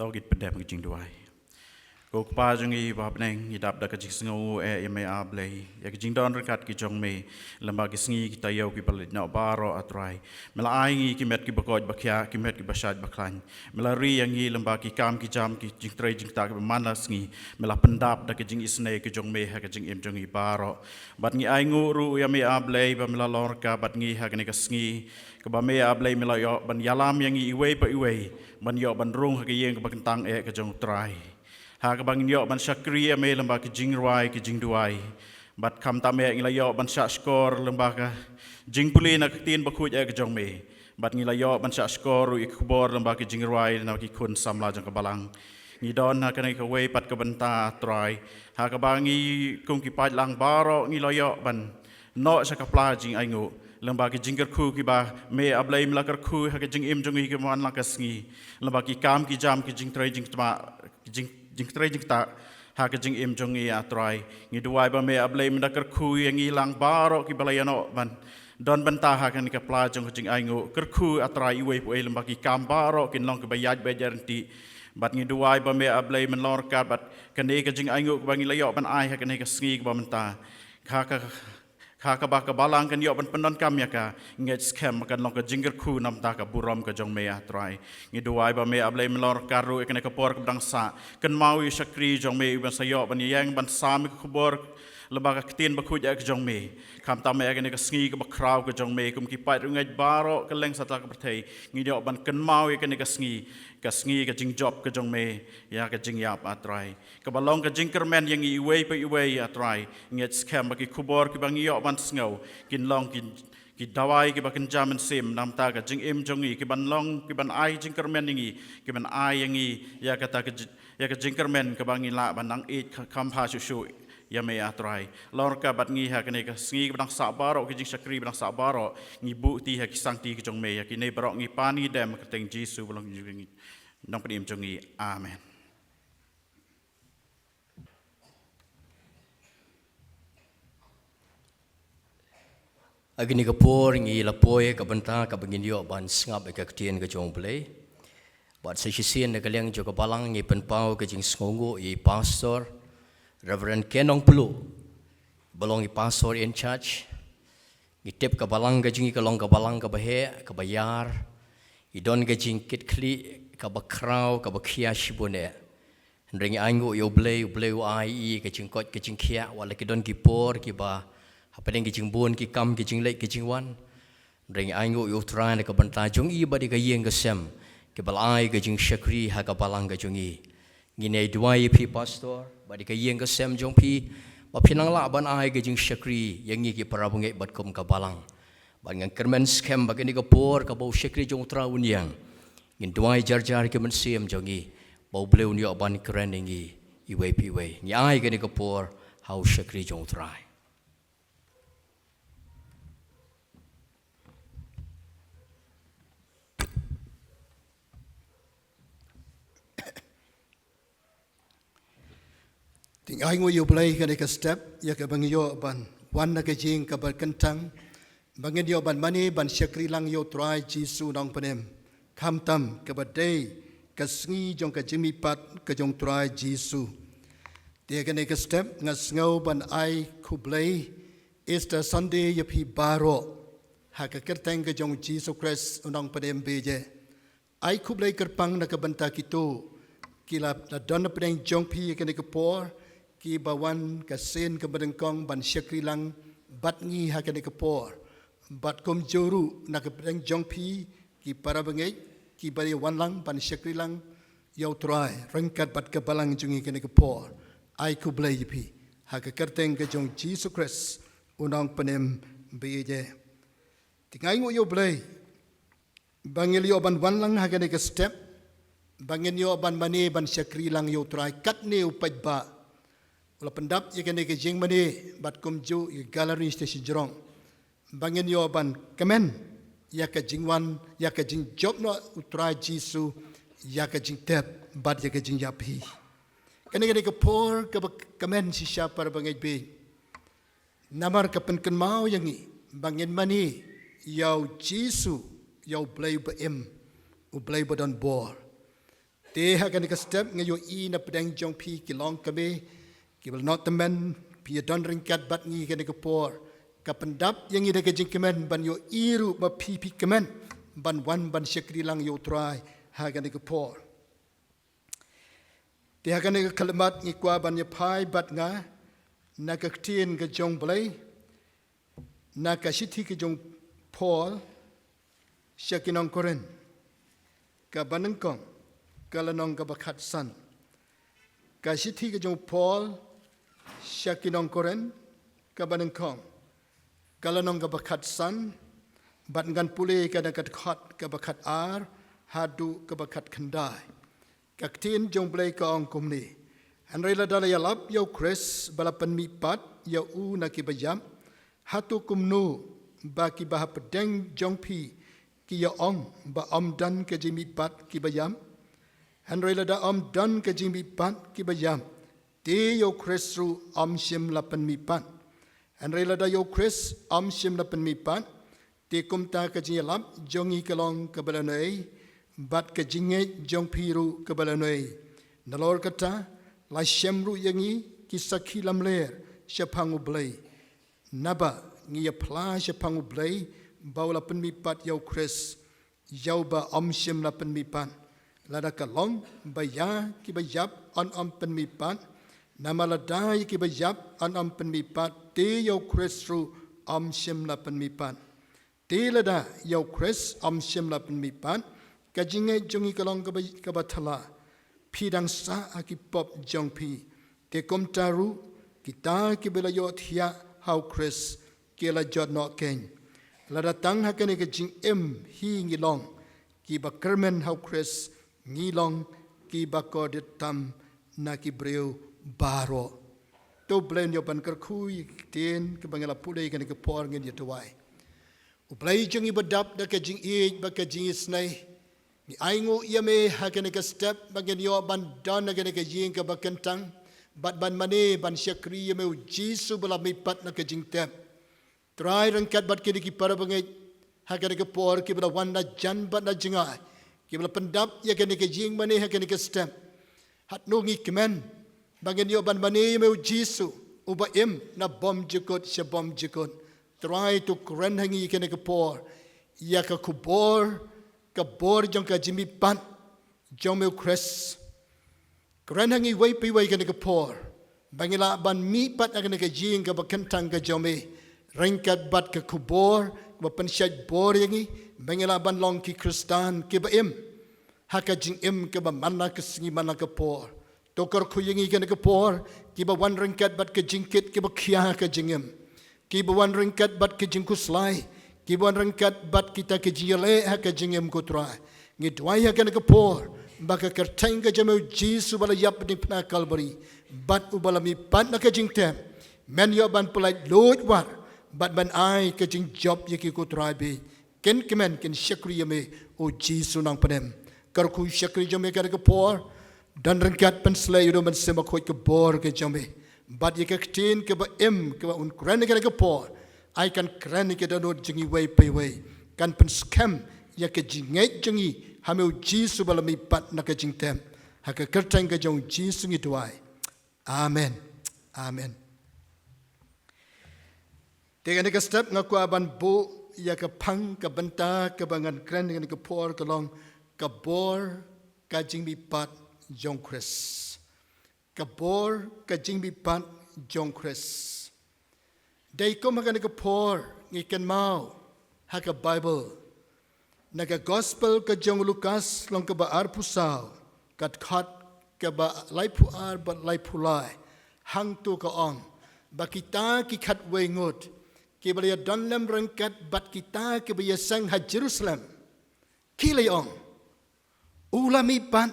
To ngin pyndem ka jingduwai. Ko Kpa jong ngi ba ha bneng, ngi dap da ka jingsngew eh ïa me A Blei ïa ka jingdon ryngkat ki jong me lem bad ki sngi ki taïew kiba la leit noh baroh, A Trai. Me la ai ngi ki met kiba koit ba khiah, ki met kiba shait ba khlaiñ. Me la ri ïa ngi lem bad ki kam ki jam, ki jingtrei jingktah kiba man la sngi. Me la pyndap da ka jingisynei ka jong me ha ka jingim jong ngi baroh. Bad ngi ainguh ruh ïa me A Blei ba me la long ryngkat bad ngi ha kane ka sngi kaba me A Blei me la ïoh ban ïalam ïa ngi iwei pa iwei ban ïoh ban rung ha ka ïing kaba kyntang eh ka jong U Trai. Ha kaba ngin ïoh ban shakri ïa me lem bad ki jingrwai ki jingduwai. Bad khamtam eh ngi la ïoh ban shahshkor lem bad ka jingpule na ka Ktien Bakhuid eh ka jong me. Bad ngi la ïoh ban shahshkor ruh ïa ka khubor lem bad ki jingrwai na ki khun samla jong ka Balang. Ngi don ha kane kawei pat ka bynta, Trai, ha kaba ngi kum ki paidlang baroh ngi la ïoh ban noh sha ka pla jingainguh lem bad ki jingkyrkhu kiba me A Blei me la kyrkhu ha ka jingim jong ngi kiba man la ka sngi, lem bad ki kam ki jam, ki jingtrei jingtma, ki jing, jingtrei jingktah ha ka jingim jong ngi, A Trai. Ngi duwai ba me A Blei me da kyrkhu ïa ngi lang baroh kiba la ïa noh ban Don bynta ha kane ka pla jong ka jingainguh, kyrkhu A Trai iwei pa iwei lem bad ki kam baroh kin long kiba ïaid beit ïaid ryntih. Bad ngi duwai ba me A Blei men long ryngkat bad kane ka jingainguh kaba ngi la ïoh ban ai ha kane ka sngi kaba mynta. Ka ka ka kaba ka balang kan ïoh ban pyndonkam ïa ka, ngeit skhem ba kan long ka jingkyrkhu namar ka burom ka jong me A Trai. Ngi duwai ba me A Blei men long ryngkat ruh ïa kane ka por kaba dang sah. Kynmaw ïa u shakri jong me uban sa ïoh ban ïeng ban sam ïa ka khubor lyngba ka ktien bakhuid ka jong me. Khamtam ïa kane ka sngi kaba khraw ka jong me, kum ki paid riewngeit baroh kylleng satlak ka pyrthei, ngi ïoh ban kynmaw ïa kane ka sngi, ka sngi ka jingjop ka jong me ïa ka jingïap A Trai. Kaba long ka jingkyrmen ïa ngi iwei pa iwei A Trai. Ngeit skhem ba ki khubor kiba ngi ïoh ban sngew kin long ki, ki dawai kiba kynja mynsiem namar ka jingim jong ngi, kiban long, kiban ai jingkyrmen ïa ngi, kiban ai ïa ngi ïa kata ka ji-, ïa ka jingkyrmen kaba ngi lah ban nang ïeit kha-, kham bha shuh shuh ïa me A Trai. Long ryngkat bad ngi ha kane ka sngi kaba dang sah baroh, ki jingshakri ba dang sah baroh, ngi buh ti ha ki sangti ka jong me, ïa kine baroh ngi pan ngi dem ha ka kyrteng Jisu ba long ngi, Nongpynim jong ngi. Amen. Ha kane ka por ngi la poi ka bynta kaba ngin ïoh ban sngap ïa ka ktien ka jong U Blei. Bad sa shisien na ka liang jong ka balang ngi pynpaw ka jingsngewnguh ïa i Pastor Reverend Kenong Plu, ba long i Pastor in charge. Ngi tip ka balang ka jong ngi ka long ka balang kaba heh, kaba ïar. I don ka jingkitkhlieh kaba khraw, kaba khia shibun eh. Hynrei ngi ainguh ïa U Blei, U Blei u ai ïa i ka jingkoit ka jingkhiah, wat la ki don ki por kiba hapdeng ki jingbun ki kam, ki jingleit ki jingwan. Hynrei ngi ainguh ïa U Trai na ka bynta jong i bad ïa ka ïing ka sem, kiba la ai ka jingshakri ha ka balang ka jong i. Ngin ïa duwai ïa phi Pastor bad ïa ka ïing ka sem jong phi, ba phin nang lah ban ai ka jingshakri ïa ngi ki para bangeit bad kum ka balang. Bad ngan kyrmen skhem ba kane ka por kaba u shakri jong U Trai un ïeng, ngin duwai jar jar ki mynsiem jong ngi, ba U Blei un ïoh ban kren ïa ngi iwei pa iwei. Ngi ai kane ka por ha u shakri jong U Trai. Te ngi ainguh ïa U Blei kane ka step, ïa kaba ngi ïoh ban wan na ka jingkyrmen kyntang ba ngin ïoh ban mane ban shakri lang ïa U Trai Jisu Nongpynim, khamtam kaba dei ka sngi jong ka jingmihpat ka jong U Trai Jisu. Te ha kane ka step nga sngew ban ai khublei Easter Sunday ïa phi baroh ha ka kyrteng ka jong U Jisu Khrist U Nongpynim ba ïeit. Ai khublei kyrpang na ka bynta kito ki la, la don hapdeng jong phi ha kane ka por, kiba wan ka sien kaba nyngkong ban shakri lang bad ngi ha kane ka por. Bad kumjuh ruh na ka hapdeng jong phi ki para bangeit kiba ïa wan lang ban shakri lang ïa U Trai ryngkat bad ka balang jong ngi ha kane ka por. Ai khublei ïa phi ha ka kyrteng ka jong U Jisu Khrist U Nongpynim ba ïeit. Te ngi ainguh ïa U Blei ba ngi la ïoh ban wan lang ha kane ka step, ba ngin ïoh ban mane ban shakri lang ïa U Trai katne u paidbah u la pyndap ïa kane ka jingmane bad kumjuh ïa ka gallery station jrong, ba ngin ïoh ban kmen ïa ka jingwan, ïa ka jingjop noh U Trai Jisu, ïa ka jingtep bad ïa ka jingïap hi. Kane, kane ka por kaba kmen shisha para bangeit bad namar ka pynkynmaw ïa ngi ba ngin mane ïa U Jisu, ïa U Blei uba im, U Blei uba don bor. Te ha kane ka step nga ïohi na pdeng jong phi ki longkmie kiba la noh tymmen, phi ïa don ryngkat bad ngi ha kane ka por. Ka pyndap ïa ngi da ka jingkmen ban ïohi ruh ba phi, phi kmen ban wan ban shakri lang ïa U Trai ha kane ka por. Te ha kane ka khyllipmat ngi kwah ban ïa phai bad nga na ka ktien ka jong U Blei, na ka shithi ka jong u Paul sha ki nong Korinth, kaba nyngkong, ka lynnong kaba khatsan. Ka shithi ka jong u Paul sha ki nong Korinth, kaba nyngkong, ka lynnong kaba khatsan, bad ngan pule ka na ka dkhot kaba khatar haduh kaba khatkhyndai. Ka ktien jong U Blei ka ong kumne: Hynrei lada la ïalap ïa U Khrist ba la pynmihpat ïa u na kiba ïap, hato kumno ba kiba hapdeng jong phi ki ïa ong ba ym don ka jingmihpat kiba ïap? Hynrei lada ym don ka jingmihpat kiba ïap, te ïa U Khrist ruh ym shym la pynmihpat. Hynrei lada ïa U Khrist ym shym la pynmihpat, Te kumta ka jingïalap jong ngi ka long kaba la neh, bad ka jingngeit jong phi ruh kaba la neh. Nalor kata, la shem ruh ïa ngi ki sakhi lamler shaphang U Blei. Naba ngi ïa phla shaphang U Blei ba u la pynmihpat ïa u Khrist, ïa uba ym shym la pynmihpat. Lada ka long ba ïa kiba ïap yn ym pynmihpat, namar lada ïa kiba ïap yn ym pynmihpat, te ïa u Khrist ruh ym shym la pynmihpat. Te lada ïa u Khrist ym shym la pynmihpat, ka jingngeit jong ngi ka long kaba, kaba thala. Phi dang sah ha ki pop jong phi. Te kumta ruh, kita kiba la ïohthiah ha u Khrist ki la jot noh kein. Lada tang ha kane ka jingim hi ngi long kiba kyrmen ha u Khrist, ngi long kiba kordit tam na ki briew baroh. To U Blei un ïoh ban kyrkhu ïa ki ktien kiba ngi la pule ha kane ka por, ngin ïa duwai. U Blei jong ngi ba dap da ka jingïeit bad ka jingisnei, ngi ainguh ïa me ha kane ka step ba ngin ïoh ban don ha kane ka ïing kaba kyntang, bad ban mane ban shakri ïa me U Jisu ba la mihpat na ka jingtep. Trai, ryngkat bad kine ki para bangeit ha kane ka por kiba la wan na jan bad na jngai, kiba la pyndap ïa kane ka ïing mane ha kane ka step. Hangno ngi kmen ba ngin ïoh ban mane ïa me U Jisu uba im na bymjukut sha bymjukut. Trai, to kren ha ngi ha kane ka por ïa ka khubor, ka bor jong ka jingmihpat jong me U Khrist. Kren ha ngi iwei pa iwei ha kane ka por ba ngin lah ban mihpat ha kane ka ïing kaba kyntang ka jong me, ryngkat bad ka khubor kaba pynshait bor ïa ngi ba ngin lah ban long ki Khristan kiba im ha ka jingim kaba man la ka sngi man la ka por. To kyrkhu ïa ngi ha kane ka por, kiba wan ryngkat bad ka jingkit kiba khia ha ka jingim, kiba wan ryngkat bad ka jingkhuslai, kiba wan ryngkat bad kita ki jingïaleh ha ka jingim, ko Trai. Ngi duwai ha kane ka por ba ka kyrteng ka jong me U Jisu ba la ïap ha diengphna Kalbari bad uba la mihpat na ka jingtep, men ïoh ban pyllait luid wat bad ban ai ka jingjop ïa ki, ko Trai, ba kin kmen kin shakri ïa me, O Jisu Nongpynim. Kyrkhu shakri jong me ha kane ka por, don ryngkat, pynsleh ïa u Mynsiem Bakhuid ka bor ka jong me, bad ïa ka ktien kaba im kaba un kren ha kane ka por, ai kan kren ïa ka dohnud jong ngi iwei pa iwei, kan pynskhem ïa ka jingngeit jong ngi ha me U Jisu ba la mihpat na ka jingtep. Ha ka kyrteng ka jong U Jisu ngi duwai. Amen. Amen. Te ha kane ka step nga kwah ban buh ïa ka phang, ka bynta kaba ngan kren ha kane ka por ka long ka bor ka jingmihpat jong U Khrist. Ka bor ka jingmihpat jong U Khrist. Dei kum ha kane ka por ngi kynmaw ha ka Baibl, na ka Gospel ka jong u Lukas lynnong kaba arphew saw, ka dkhot kaba laiphew ar bad laiphew lai, hangto ka ong ba kita ki khatwei ngut kiba la ïadon lem ryngkat bad kita kiba ïaseng ha Jerusalem, ki la ong, u la mihpat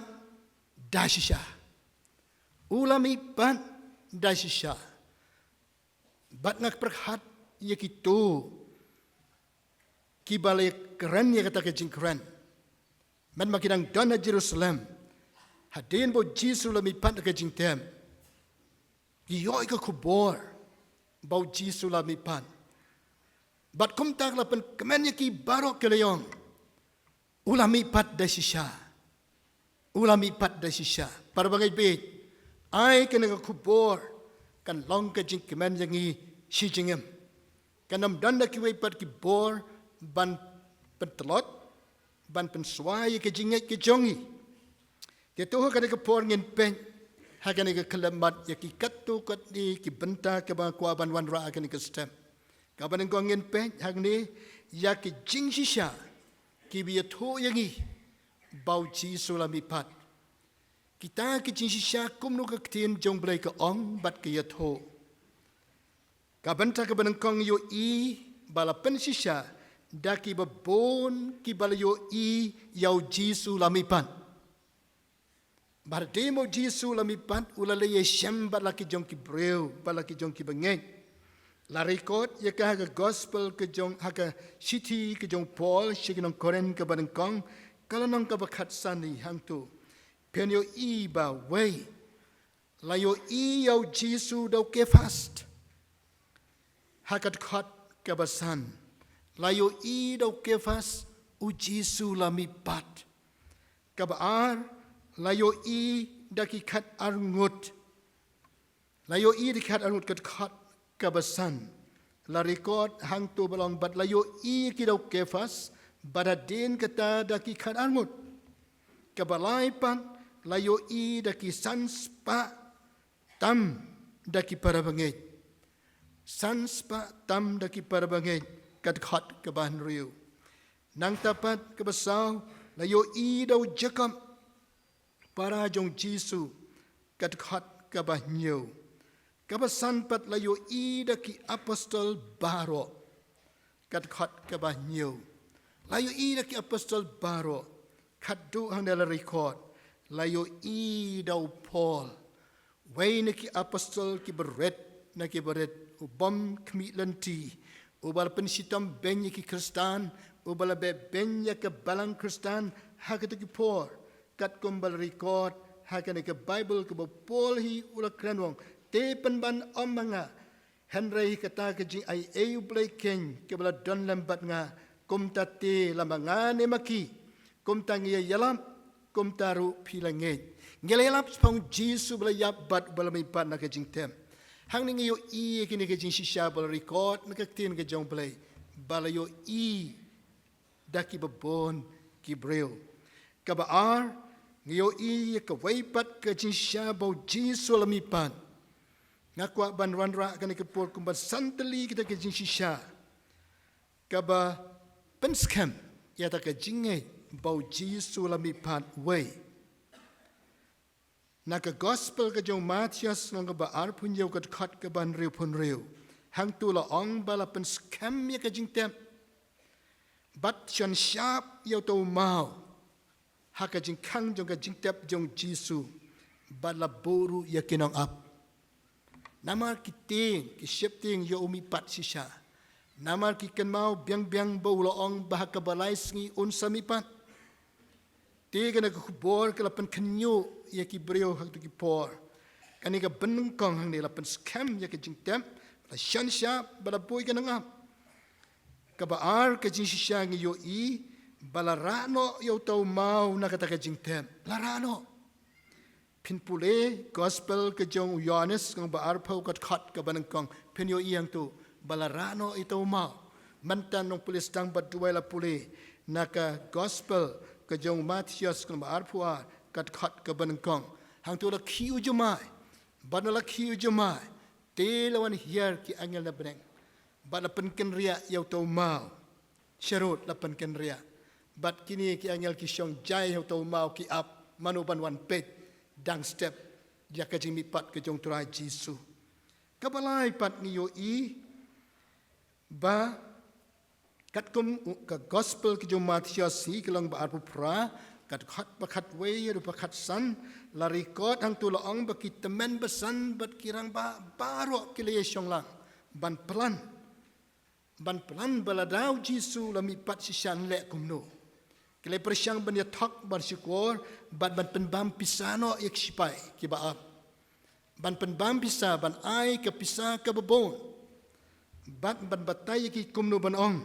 da shisha. U la mihpat da shisha. Bad nga pyrkhat ïa kito kiba la kren ïa kata ka jingkren, mynba ki dang don ha Jerusalem hadien ba U Jisu u la mihpat na ka jingtep. Ki ïoh ïa ka khubor ba U Jisu u la mihpat. Bad kumta ka la pynkmen ïa ki baroh, ki la ong, u la mihpat da shisha. U la mihpat da shisha. Para bangeit, bad ai kane ka khubor kan long ka jingkmen ïa ngi shi jingim. Kan ym don da kiwei pat ki bor ban pyntlot, ban pynswai ïa ka jingngeit ka jong ngi. Te to ha kane ka por ngin peit ha kane ka khyllipmat ïa ki katto katne ki bynta kaba nga kwah ban wanrah ha kane ka step. Kaba nyngkong ngin peit hangne ïa ki jingshisha kiba ïathuh ïa ngi ba U Jisu u la mihpat. Kita ki jingshisha, kumno ka ktien jong U Blei ka ong bad ka ïathuh. Ka bynta kaba nyngkong, ïohi ba la pynshisha da kiba bun kiba la ïohi ïa U Jisu u la mihpat. Bad hadien ba U Jisu u la mihpat, u la leit ïashem bad la ki jong ki briew, bad la ki jong ki bangeit. La record ïa ka ha ka Gospel ka jong, ha ka shithi ka jong u Paul sha ki nong Korinth kaba nyngkong, ka lynnong kaba khatsan, hangto: Phin ïohi ba wei la ïohi ïa U Jisu da u Kephas ha ka dkhot kaba san. La ïohi da u Kephas, u Jisu la mihpat. Kaba ar, la ïohi da ki khat arngut. La ïohi da ki khat arngut, ka dkhot kaba san. La record hangto ba long bad la ïohi ki da u Kephas, bad hadien kata da ki khat arngut. Kaba lai pat, la ïohi da ki san spah tam da ki para bangeit. San spah tam da ki para bangeit, ka dkhot kaba hynriew. Nangta pat kaba saw, la ïohi da u Jakob, para jong u Jisu, ka dkhot kaba hynñiew. Kaba san pat, la ïohi da ki apostol baroh, ka dkhot kaba hynñiew. La ïohi da ki apostol baroh. Khatduh hangne la record, la ïohi da u Paul, wei na ki apostol kiba rit na kiba rit, u bym khmih lynti, uba la pynshitom beiñ ïa ki Khristan, uba la beh beiñ ïa ka balang Khristan ha kito ki por, katkum ba la record ha kane ka Baibl kaba u Paul hi u la kren u ong, te pynban ym ma nga, hynrei kata ka jingaiei U Blei keiñ kaba la don lem bad nga, kumta te lada ma nga ne ma ki, kumta ngi ïa ïalap kumta ruh phi la ngeit. Ngi la ïalap shaphang u Jisu ba la ïap bad ba la mihpat na ka jingtep. Hangne ngi ïohi ïa kine ki jingshisha ba la record na ka ktien ka jong U Blei, ba la ïohi da kiba bun ki briew. Kaba ar, ngi ïohi ïa kawei pat ka jingshisha ba u Jisu la mihpat. Nga kwah ban wanrah kane ka por kum ban san tylli kita ki jingshisha kaba pynskhem ïa kata ka jingngeit ba u Jisu la mihpat. Wei, na ka Gospel ka jong u Mathaios, lynnong kaba arphew hynñiew, ka dkhot kaba hynriewphew hynriew, hangto la ong ba la pynskhem ïa ka jingtep, bad shon shap ïa uta u maw ha ka jingkhang jong ka jingtep jong u Jisu, bad la buh ruh ïa ki nongap. Namar ki tieng, ki sheptieng ïoh u mihpat shisha. Namar ki kynmaw biang biang ba u la ong ba ha kaba lai sngi un sa mihpat. Te kane ka khubor ka la pynkhynñiuh ïa ki briew ha kito ki por. Kane ka banyngkong hangne la pynskhem ïa ka jingtep, la shon shap, bad la buh ïa ki nongap. Kaba ar ka jingshisha ngi ïohi ba la rah noh ïa uta u maw na kata ka jingtep. La rah noh. Phin pule Gospel ka jong u Ïoannis, lynnong ba arphew, ka dkhot kaba nyngkong, phin ïohi hangto ba la rah noh ïa uta u maw. Mynta nongpule sdang bad duwai, la pule na ka Gospel ka jong u Mathaios, lynnong ba arphew ar, ka dkhot kaba nyngkong. Hangto la khih u jumai. Bad na la khih u jumai, te la wan hiar ki angel na bneng, bad la pynkynriah ïa uta u maw. Sharud la pynkynriah. Bad kine ki angel ki shong jai ha uta u maw, ki ap mano ban wan peit dang step ïa ka jingmihpat ka jong u Trai Jisu. Kaba lai pat ngi ïohi ba katkum u-, ka Gospel ka jong u Mathaios hi, ka lynnong ba arphew phra, ka dkhot ba khatwei haduh ba khatsan, la record hangto, la ong ba ki tymmen basan bad ki rangbah baroh ki la ïashong lang ban plan. Ban plan ba lada u Jisu u la mihpat shisha yn leh kumno. Ki la pyrshang ban ïathok bad shukor, bad ban pynbam pisa noh ïa ki shipai kiba ap. Ban pynbam pisa, ban ai ka pisa kaba bun. Bad ban batai ïa ki kumno ban ong,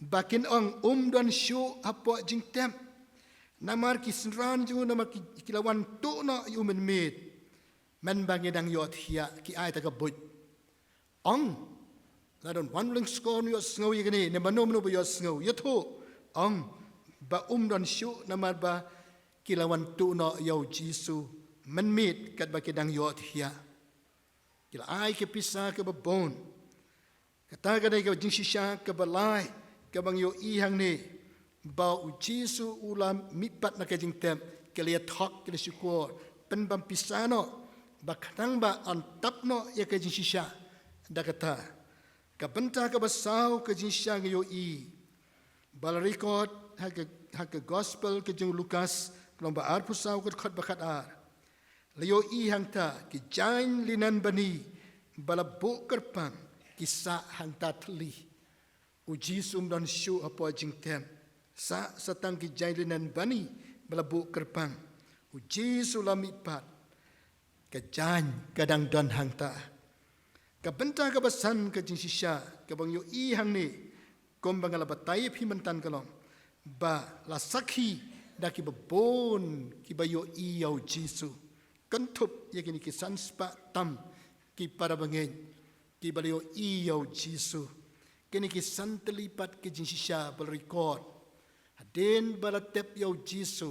ba kin ong, um don shuh hapoh jingtep. Namar ki synran jong u, namar ki, ki la wan tuh noh ïa u mynmiet. Mynba ngi dang ïohthiah, ki ai ta ka buit. Ong, la don wan u lyngskor un ïohsngew ïa kane, ne mano mano ba ïohsngew, ïathuh. Ong, ba um don shuh, namar ba ki la wan tuh noh ïa u Jisu mynmiet katba ki dang ïohthiah. Ki la ai ka pisa kaba bun. Kata ka dei ka jingshisha kaba lai kaba ngi ïohi hangne, ba u Jisu u la mihpat na ka jingtep, ki la ïathok, ki la shukor, pynbam pisa noh, ba khnang ba yn tap noh ïa ka jingshisha. Da kata, ka bynta kaba saw ka jingshisha ngi ïohi ba la record ha ka, ha ka Gospel ka jong u Lukas, lynnong ba arphew saw, ka dkhot ba khatar. La ïohi hangta ki jaiñ linen bani ba la buh kyrpang, ki sah hangta thylli. U Jisu um don shuh hapoh jingtep. Sah sa tang ki jaiñ linen bani ba la buh kyrpang. U Jisu la mihpat, ka jaiñ ka dang don hangta. Ka bynta kaba san ka jingshisha kaba ngi ïohi hangne, Kumba nga la batai ïa phi myntan ka long ba la sakhi da kiba bun kiba ïohi ïa u Jisu. Kynthup ïa kine ki san spah tam ki para bangeit kiba la ïohi ïa u Jisu. Kine ki san tylli pat ki jingshisha ba la record. Hadien ba la tep ïa u Jisu,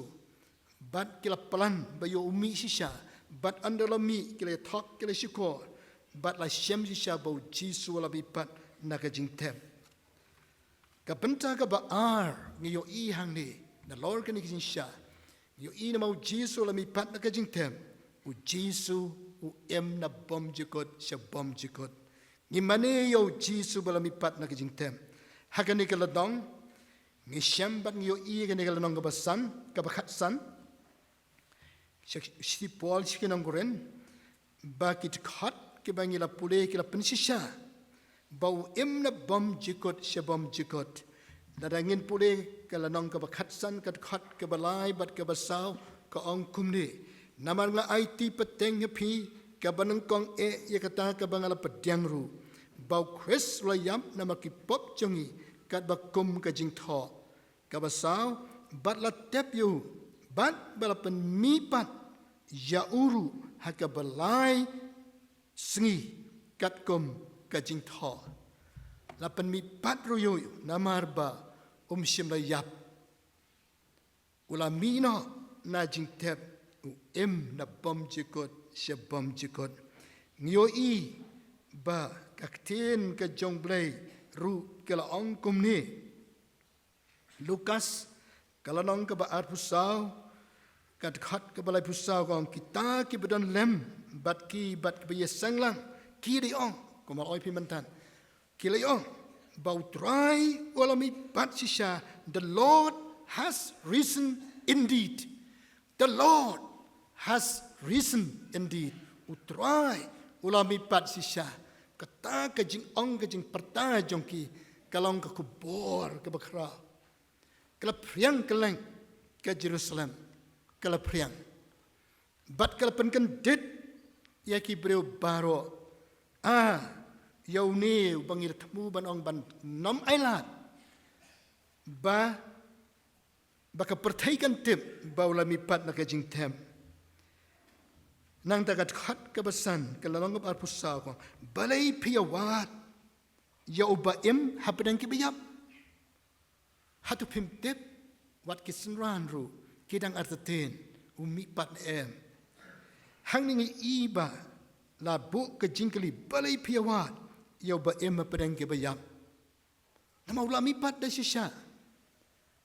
bad ki la plan ba ïoh u mih shisha, bad ynda la mih ki la ïathok ki la shukor, bad la shem shisha ba u Jisu u la mihpat na ka jingtep. Ka bynta kaba ar ngi ïohi hangne, nalor kine ki jingshisha, ngi ïohi namar u Jisu u la mihpat na ka jingtep, u Jisu u im na bymjukut sha bymjukut. Ngi mane ïa u Jisu ba la mihpat na ka jingtep. Ha kane ka lynnong, ngi shem bad ngi ïohi kane ka lynnong kaba san, kaba khatsan. Sha, shithi Paul sha ki nong Korinth, ba ki dkhot kiba ngi la pule ki la pynshisha ba u im na bymjukut sha bymjukut. Lada ngin pule ka lynnong kaba khatsan, ka dkhot kaba lai bad kaba saw, ka ong kumne: Namar nga aiti pateng ha phi kaba nyngkong eh ïa kata kaba nga la pdiang ruh, ba u Khrist u la ïap namar ki pop jong ngi katba kum ka jingthoh. Kaba saw, bad la tep ïa u, bad ba la pynmihpat ïa u ruh ha kaba lai sngi katkum ka jingthoh. La pynmihpat ruh ïa u namar ba um shym la ïap. U la mih noh na jingtep, u im na bymjukut sha bymjukut. Ngi ïohi ba ka ktien ka jong Blei ruh ka la ong kumne. Lukas, ka lynnong kaba arphew saw, ka dkhot kaba laiphew saw ka ong, kita kiba don lem bad ki bad kiba ïaseng lang, ki dei ong, kumba la ong ïa phi myntan, ki la ong ba u Trai u la mihpat shisha, the Lord has risen indeed. The Lord has risen indeed. U Trai u la mihpat shisha. Kata ka jingong, ka jingpyrta jong ki ka long ka khubor kaba khraw. Ka la phriang kylleng ka Jerusalem. Ka la phriang. Bad ka la pynkyndit ïa ki briew baroh. Ah, ïa une uba ngi la thmu ban ong ban nym ailad. Ba, ba ka pyrthei kan tip ba u la mihpat na ka jingtep. Nangta ka dkhot kaba san, ka lynnong kaba arphew saw ka ong, balei phi ïa wad ïa uba im hapdeng kiba ïap? Hato phim tip, wat ki synran ruh ki dang artatien, u mihpat ne em? Hangne ngi i ba la buh ka jingkylli, balei phi ïa wad ïa uba im hapdeng kiba ïap? Namar u la mihpat da shisha.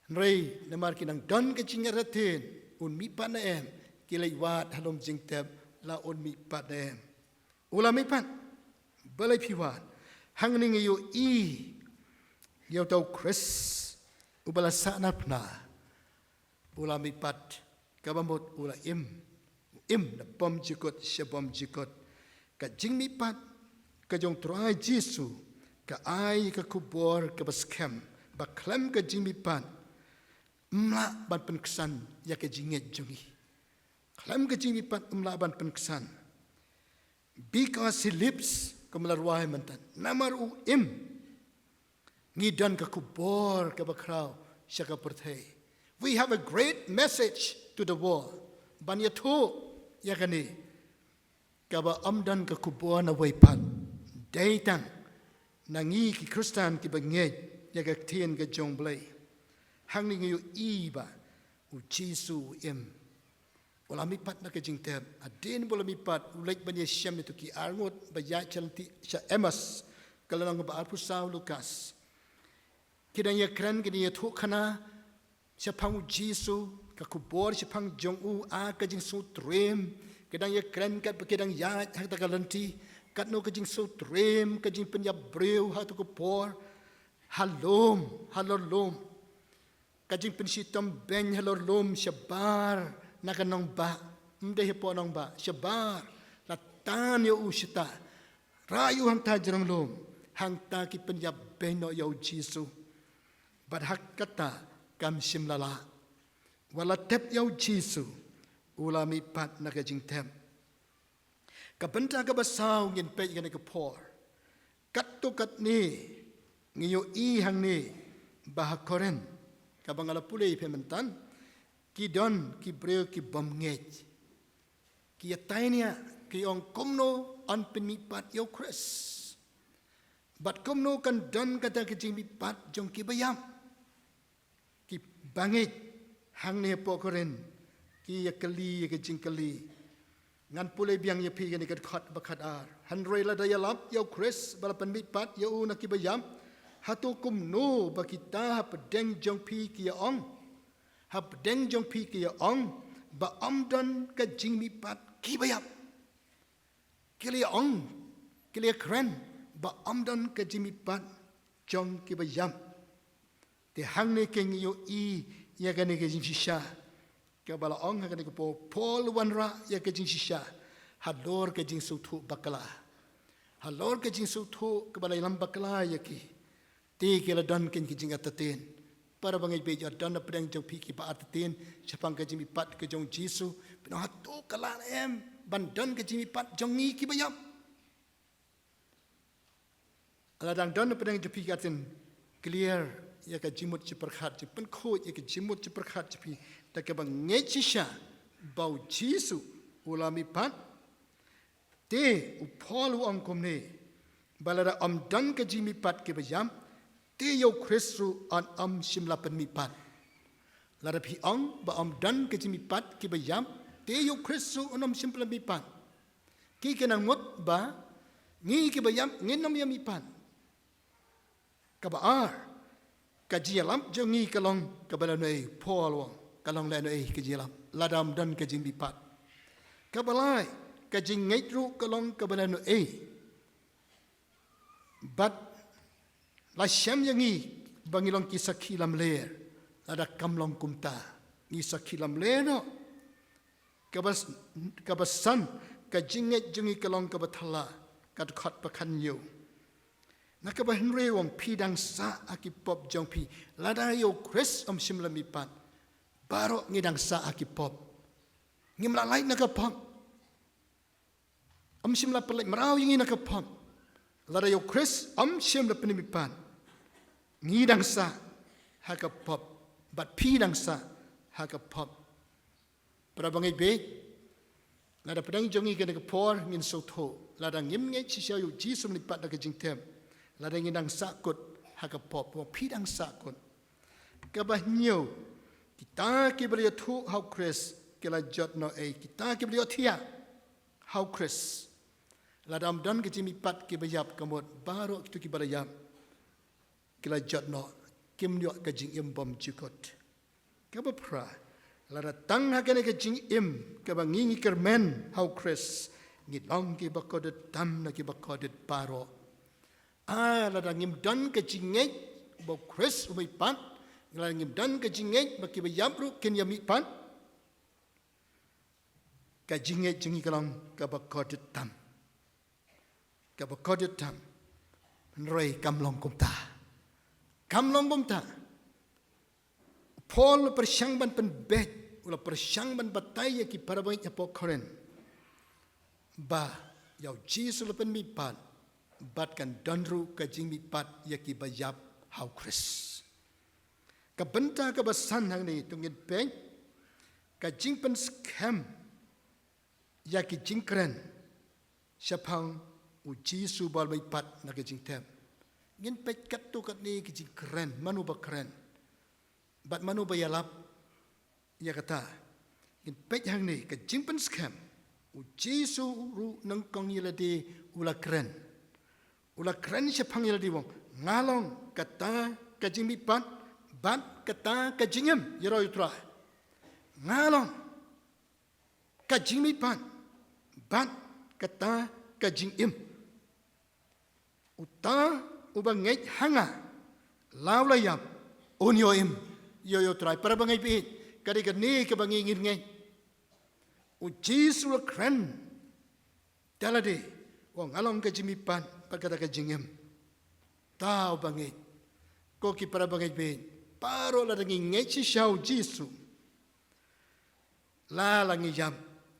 Hynrei namar ki nang don ka jingartatien, un mihpat ne em, ki leit wad ha lum jingtep, la un mihpat ne em? U la mihpat. Balei phi wad? Hangne ngi ïohi ïa uta u Khrist uba la sahnarphna. U la mihpat, kaba mut u la im. U im na bymjukut sha bymjukut. Ka jingmihpat ka jong u Trai Jisu ka ai ka khubor kaba skhem ba khlem ka jingmihpat ym lah ban pynksan ïa ka jingngeit jong ngi. Khlem ka jingmihpat ym lah ban pynksan. Because he lives, kumba la rwai mynta. Namar u im, ngi don ka khubor kaba khraw sha ka pyrthei. We have a great message to the world. Ban ïathuh ïa kane, kaba ym don ka khubor na wei pat. Dei tang na ngi ki Khristan kiba ngeit ïa ka ktien ka jong Blei. Hangne ngi ïohi ba u Jisu u im. U la mihpat na ka jingtep. Hadien ba u la mihpat, u leit ban ïashem ïa kito ki arngut ba ïaid sha lynti sha Emmaus. Ka lynnong ba arphew saw Lukas. Ki dang ïakren, ki dang ïathuhkhana shaphang u Jisu, ka khubor shaphang jong u, ah, ka jingsngewtriem. Ki dang ïakren katba ki dang ïaid ha kata ka lynti, katno ka jingsngewtriem, ka jingpynïap briew ha kato ka por. Ha lum, halor lum. Ka jingpynshitom beiñ halor lum shabar na ka nongbah. Ym dei hapoh nongbah, shabar. La tan ïa u shata. Rah ïa u hangta jrong lum. Hangta ki pynïap beiñ noh ïa u Jisu. Bad ha kata kam shym la lah. Wat la tep ïa u Jisu, u la mihpat na ka jingtep. Ka bynta kaba saw ngin peit ïa kane ka por. Katto katne Ngi ïohi hangne ba ha Korinth, kaba nga la pule ïa phi myntan, ki don ki briew ki bym ngeit. Ki ïa tainia, ki ong kumno yn pynmihpat ïa u Khrist. Bad kumno kan don kata ka jingmihpat jong ki baïap. Ki bangeit hangne hapoh Korinth, ki ïa kylli ïa ka jingkylli. Ngan pule biang ïa phi kane ka dkhot ba khatar. Hynrei lada ïalap ïa u Khrist ba la pynmihpat ïa u na ki baïap, hato kumno ba kita hapdeng jong phi ki ïa ong, hapdeng jong phi ki ïa ong ba ym don ka jingmihpat ki baïap. Ki la ïa ong, ki la ïa kren ba ym don ka jingmihpat jong ki baïap. Te hangne ngi ïohi ïa kane ka jingshisha. Kaba la ong ha kane ka por, Paul u wanrah ïa ka jingshisha halor ka jingsngewthuh bakla. Halor ka jingsngewthuh kaba la ïalam bakla ïa ki. Te ki la don kane ka jingartatien. Para bangeit, phi don hapdeng jong phi kiba artatien shaphang ka jingmihpat ka jong u Jisu. Phi ong hato ka lah em ban don ka jingmihpat jong ngi ki baïap. Lada dang don hapdeng jong phi ka artatien, clear ïa ka jingmut jingpyrkhat, jingpynkhuid ïa ka jingmut jingpyrkhat jong phi da kaba ngeit shisha ba u Jisu u la mihpat. Te u Paul u ong kumne, ba lada ym don ka jingmihpat ki baïap, te ïa u Khrist ruh yn ym shym la pynmihpat. Lada phi ong ba ym don ka jingmihpat ki baïap, te ïa u Khrist ruh un ym shym la mihpat. Ki kin nang mut ba ngi ki baïap ngin ym ïa mihpat. Kaba ar, ka jingïalap jong ngi ka long kaba lehnohei, Paul u ong, ka long lehnohei ka jingïalap lada ym don ka jingmihpat. Kaba lai, ka jingngeit ruh ka long kaba lehnohei. Bad la shem ïa ngi ba ngi long ki sakhi lamler, lada kam long kumta, ngi sakhi lamler noh. Kaba s-, kaba san, ka jingngeit jong ngi ka long kaba thala, ka dkhot ba khathynñiew. Na kaba hynriew u ong, phi dang sah ha ki pop jong phi, lada ïa u Khrist ym shym la mihpat, baroh ngi dang sah ha ki pop. Ngim lah lait na ka pop. Ym shym la pynlait mraw ïa ngi na ka pop. Lada ïa u Khrist ym shym la pynmihpat, ngi dang sah ha ka pop, bad phi dang sah ha ka pop. Para bangeit bad, lada pdeng jong ngi kane ka por ngin sngewthuh, lada ngim ngeit shisha ïa u Jisu mihpat da ka jingtep, lada ngin dang sah kut ha ka pop, u ong phi dang sah kut. Kaba hynñiew, kita kiba la ïathuh ha u Khrist ki la jot noh ei, kita kiba la ïohthiah ha u Khrist. Lada ym don ka jingmihpat ki baïap, ka mut baroh kito kiba la ïap ki la jot noh, kim ïoh ka jingim bymjukut. Kaba phra, lada tang ha kane ka jingim kaba ngi ngi kyrmen ha u Khrist, ngi long kiba kordit tam na kiba kordit baroh. Ah, lada ngim don ka jingngeit ba u Khrist u mihpat, lada ngim don ka jingngeit ba ki baïap ruh kin ïa mihpat, ka jingngeit jong ngi ka long kaba kordit tam. Kaba kordit tam. Hynrei kam long kumta. Kam long kumta. Paul u la pyrshang ban pynbeit, u la pyrshang ban batai ïa ki para bangeit hapoh Korinth, ba ïa u Jisu la pynmihpat, bad kan don ruh ka jingmihpat ïa ki baïap ha u Khrist. Ka bynta kaba san hangne, to ngin peit ka jingpynskhem ïa ki jingkren shaphang u Jisu ba la mihpat na ka jingtep. Ngin peit katto katne ki jingkren, mano ba kren bad mano ba ïalap ïa kata. Ngin peit hangne ka jingpynskhem. U Jisu ruh nyngkong ïa lade u la kren. U la kren shaphang ïa lade, u ong, nga long kata ka jingmihpat bad kata ka jingim, ïaroh ïa u Trai. Nga long ka jingmihpat bad kata ka jingim. Uta uba ngeit ha nga, la u la ïap, un ïoh im. Ïoh, ïoh, trai para bangeit baieit, ka dei kane kaba ngi ngin ngeit. U Jisu u la kren da lade, u ong nga long ka jingmihpat bad kata ka jingim. Uta uba ngeit. Ko ki para bangeit baieit, baroh lada ngi ngeit shisha ha u Jisu, la la ngi ïap,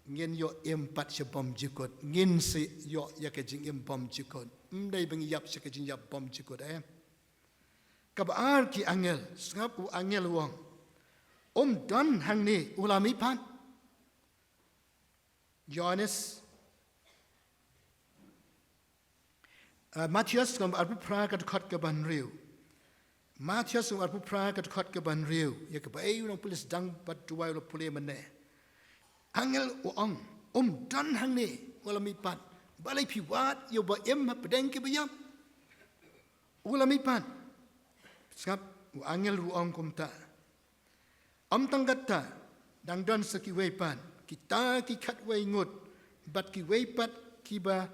ngin ïoh im pat sha bymjukut, ngin sa ïoh ïa ka jingim bymjukut. Ym dei ba ngi ïap sha ka jingïap bymjukut, eh. Kaba ar ki angel, sngap u angel u ong, um don hangne u la mihpat. Ïoannis, eh, Mathaios kaba arphew phra ka dkhot kaba hynriew. Mathaios kaba arphew phra ka dkhot kaba hynriew. Ïa kaba ei u nongpule sdang bad duwai u la pule mynne. Angel u ong, um don hangne u la mihpat. Balei phi wad ïa uba im hapdeng kiba ïap? U la mihpat. Sngap, u angel u ong kumta. Ym tang katta, dang don sa kiwei pat, kita ki khatwei ngut, bad kiwei pat kiba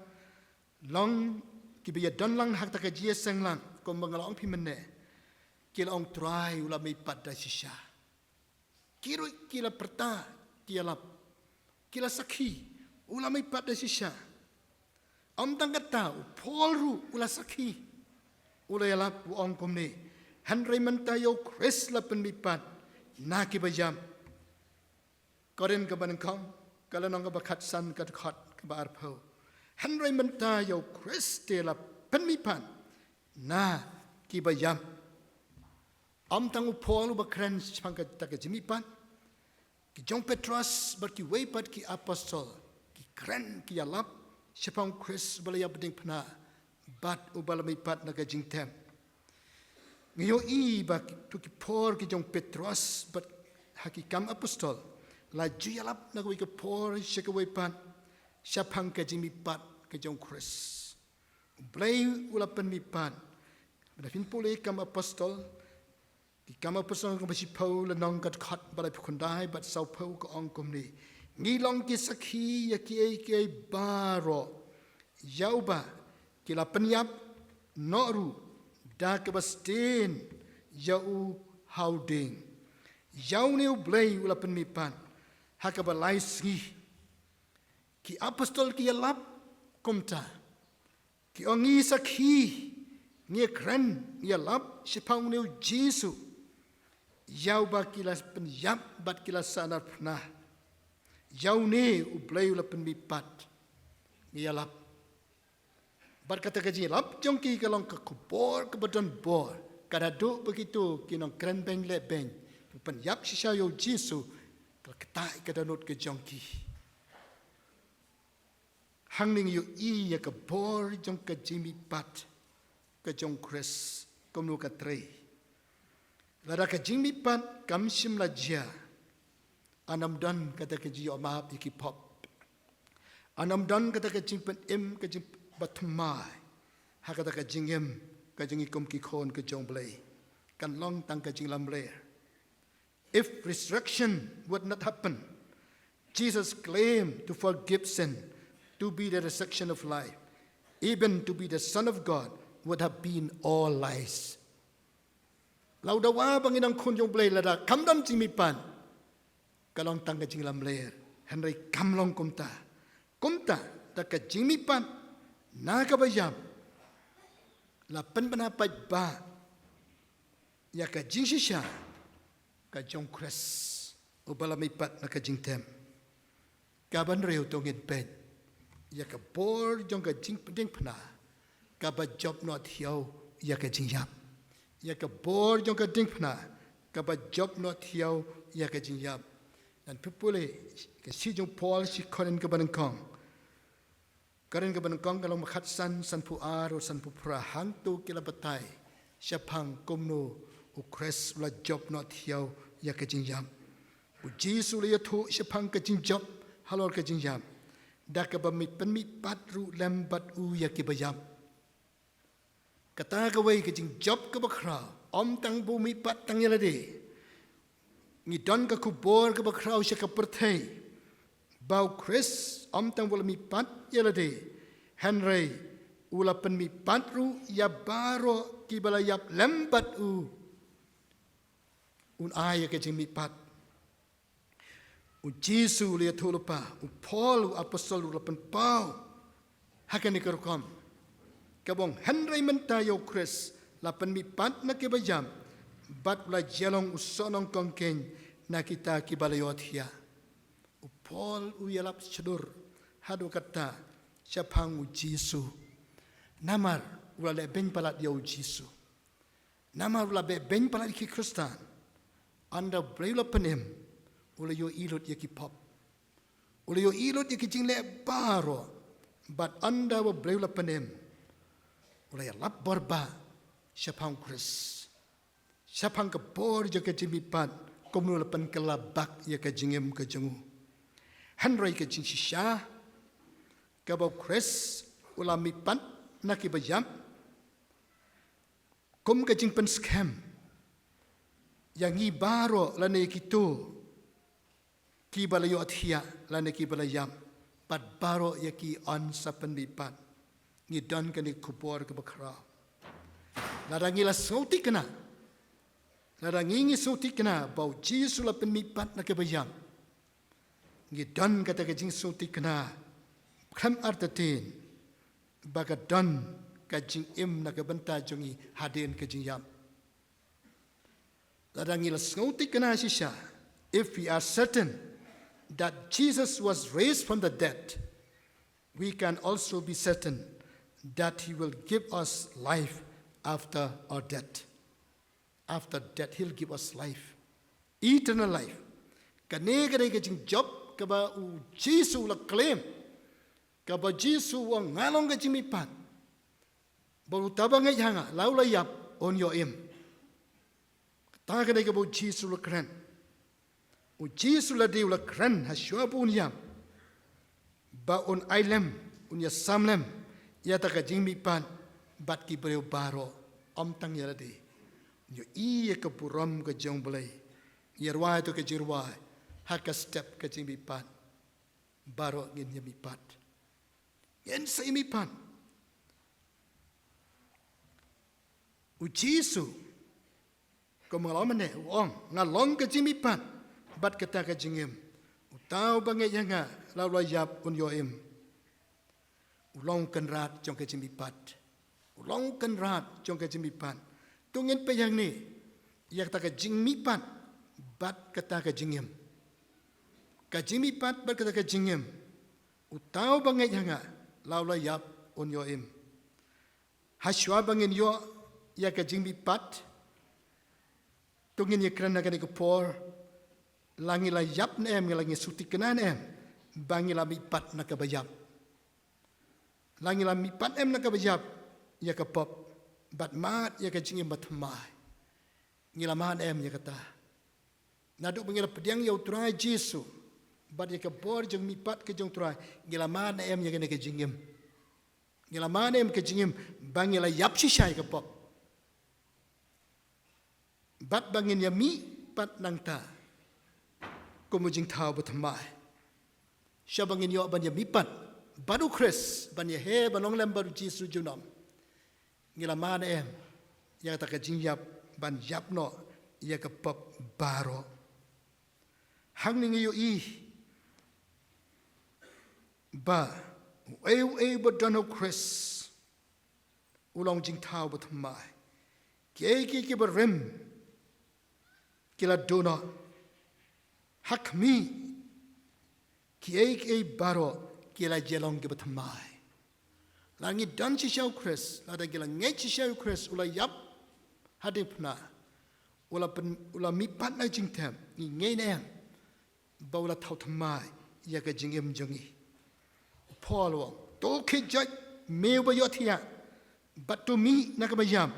long, kiba ïadon lang ha kata ka jingïaseng lang, kumba nga la ong phi mynne. Ki la ong Trai u la mihpat da shisha. Ki ruh ki la pyrta, ki ïalap. Ki la sakhi, u la mihpat da shisha. Ym tang katta, u Paul ruh u la sakhi. U la ïalap u ong kumne. Hynrei mynta ïa u Khrist la pynmihpat na kiba ïap. Korinth kaba nyngkong, ka lynnong kaba khatsan ka dkhot kaba arphew. Hynrei mynta ïa u Khrist te la pynmihpat na kiba ïap. Ym tang u Paul uba kren shaphang kata ka jingmihpat. Ki jong Petros bad kiwei pat ki apostol ki kren ki ïalap shaphang u Khrist uba la ïap diengphna bad uba la mihpat na ka jingtem. Ngi ïohi ba ki, tu ki por ki jong Petros bad ha ki Kam Apostol la ju ïalap na kawei ka por sha kawei pat shaphang ka jingmihpat ka jong u Khrist. U Blei u la pynmihpat. Ba da phin pule Kam Apostol, ki Kam Apostol kaba shiphew lynnong ka dkhot ba laiphew khyndai bad sawphew ka ong kumne. Ngi long ki sakhi ïa kiei kiei baroh. Ïa uba ki la pynïap noh ruh da kaba sdien ïa u ha u dieng. Ïa une u Blei u la pynmihpat ha kaba lai sngi. Ki apostol ki ïalap kumta. Ki ong ngi sakhi, ngi kren, ngi ïalap shaphang une u Jisu. Ïa uba ki la pynïap bad ki la sahnarphna. Ïa une u Blei u la pynmihpat. Ngi ïalap. Bad kata ka jingïalap jong ki ka long ka khubor kaba don bor. Ka naduh ba kito ki nongkren beiñ leh beiñ, ki pynïap shisha ïa u Jisu, ka la ktai ka dohnud ka jong ki. Hangne ngi ïohi ïa ka bor jong ka jingmihpat ka jong u Khrist kumno ka trei. Lada ka jingmihpat kam shym la jia, yn ym don kata ka jingïohmap ïa ki pop. Yn ym don kata ka jingpynim, ka jingbathymmai ha kata ka jingim ka jong ngi kum ki khun ka jong u Blei. Kan long tang ka jinglamler. If resurrection would not happen, Jesus claimed to forgive sin, to be the resurrection of life, even to be the Son of God, would have been all lies. La u dawa ba ngi nang khun jong u Blei lada kam don jingmihpat, ka long tang ka jinglamler. Hynrei kam long kumta. Kumta, da ka jingmihpat na kaba ïap, la pynbna paidbah ïa ka jingshisha ka jong u Khrist uba la mihpat na ka jingtem. Kaba hynriew to ngin peit ïa ka bor jong ka jingpdiengphna kaba jop noh thiaw ïa ka jingïap. Ïa ka bor jong ka diengphna kaba jop noh thiaw ïa ka jingïap. Ngan pule ka shithi jong u Paul sha ki Korinth kaba nyngkong. Korinth kaba nyngkong ka lynnong ba khatsan, sanphew ar, sanphew phra, hangto ki la batai shaphang kumno u Khrist u la jop noh thiaw ïa ka jingïap. U Jisu u la ïathuh shaphang ka jingjop halor ka jingïap, da kaba mih, pynmihpat ruh lem bad u ïa kiba ïap. Kata kawei ka jingjop kaba khraw, ym tang ba u mihpat tang ïa lade. Ngi don ka khubor kaba khraw sha ka pyrthei ba u Khrist ym tang ba u la mihpat ïa lade, hynrei u la pynmihpat ruh ïa baroh kiba la ïap lem bad u. Un ai ïa ka jingmihpat. U Jisu u la ïathuh lypa, u Paul u apostol u la pynpaw ha kane ka rukom. Kaba ong hynrei mynta ïa u Khrist la pynmihpat na kiba ïap, bad u la jia long u sohnyngkong keiñ na kita kiba la ïohthiah. U Paul u ïalap shadur haduh katta shaphang u Jisu. Namar u la leh beiñ palat ïa u Jisu. Namar u la beh beiñ palat ïa ki Khristan. Ynda u briew u la pynim, u la ïohi lut ïa ki pop. U la ïohi lut ïa ki jingleh baroh. Bad ynda u briew u la pynim, u la ïalap bor bha shaphang u Khrist, shaphang ka bor jong ka jingmihpat, kumno la pynkylla bak ïa ka jingim ka jong u. Hynrei ka jingshisha kaba u Khrist u la mihpat na kiba ïap, kum ka jingpynskhem ïa ngi baroh, lane ïa kito kiba la ïohthiah lane kiba la ïap, bad baroh ïa ki yn sa pynmihpat. Ngi don kane ka khubor kaba khraw. Lada ngi la sngewthikna, lada ngi ngi sngewthikna ba u Jisu la pynmihpat na kiba ïap, ngi don kata ka jingsngewthikna khlem artatien ba ka don ka jingim na ka bynta jong ngi hadien ka jingïap. Lada ngi la sngewthikna shisha, if we are certain that Jesus was raised from the dead, we can also be certain that he will give us life after our death. After death, he'll give us life, eternal life. Kane ka dei ka jingjop kaba u Jisu u la claim, kaba u Jisu u ong, nga long ka jingmihpat. Ba uta ba ngeit ha nga, la u la ïap un ïoh im. Kata ka dei kaba u Jisu u la kren. U Jisu lade u la kren ha shuwa ba un ïap, ba un ailem, un ïasamlem ïa kata ka jingmihpat bad ki briew baroh, ym tang ïa lade. Un ïohi ïa ka burom ka jong u Blei. Ïa rwai to ka jingrwai ha ka step ka jingmihpat. Baroh ngin ïa mihpat. Ngin sa ïa mihpat. U Jisu, kum nga la ong mynne, u ong, nga long ka jingmihpat bad kata ka jingim. Uta uba ngeit ha nga, la u la ïap un ïoh im. U long u kynrad jong ka jingmihpat. U long u kynrad jong ka jingmihpat. To ngin peit hangne ïa kata ka jingmihpat bad kata ka jingim. Ka jingmihpat bad kata ka jingim. Uta uba ngeit ha nga, la u la ïap un ïoh im. Ha shuwa ba ngin ïoh ïa ka jingmihpat, to ngin ïa kren ha kane ka por, la ngi la ïap ne em, la ngi sngewthikna ne em ba ngi la mihpat na kaba ïap. La ngi la mihpat em na kaba ïap ïa ka pop, bad mad ïa ka jingim bathymmai. Ngi la mad em ïa kata. Naduh ba ngi la pdiang ïa u Trai Jisu bad ïa ka bor jong mihpat ka jong u Trai, ngi la mad em ïa kane ka jingim. Ngi la mad em ka jingim ba ngi la ïap shisha ïa ka pop, bad ba ngin ïa mihpat nangta kum u jingthaw bathymmai. Sha ba ngin ïoh ban ïa mihpat bad u Khrist, ban ïa heh ban long lem bad u Jisu junom. Ngi la mad em ïa kata ka jingïap, ban ïap noh ïa ka pop baroh. Hangne ngi ïohi ba uei uei ba don ha u Khrist u long jingthaw bathymmai. Kiei kiei kiba rim ki la duh noh. Ha khmih, kiei kiei baroh ki la ïalong kiba thymmai. La ngi don shisha u Khrist, lada ngi la ngeit shisha u Khrist u la ïap ha diengphna, u la pyn, u la mihpat na jingtep, ngi ngeit ne em ba u la thaw thymmai ïa ka jingim jong ngi. U Paul u ong, to khie joit me uba ïohthiah, bad to mih na kaba ïap,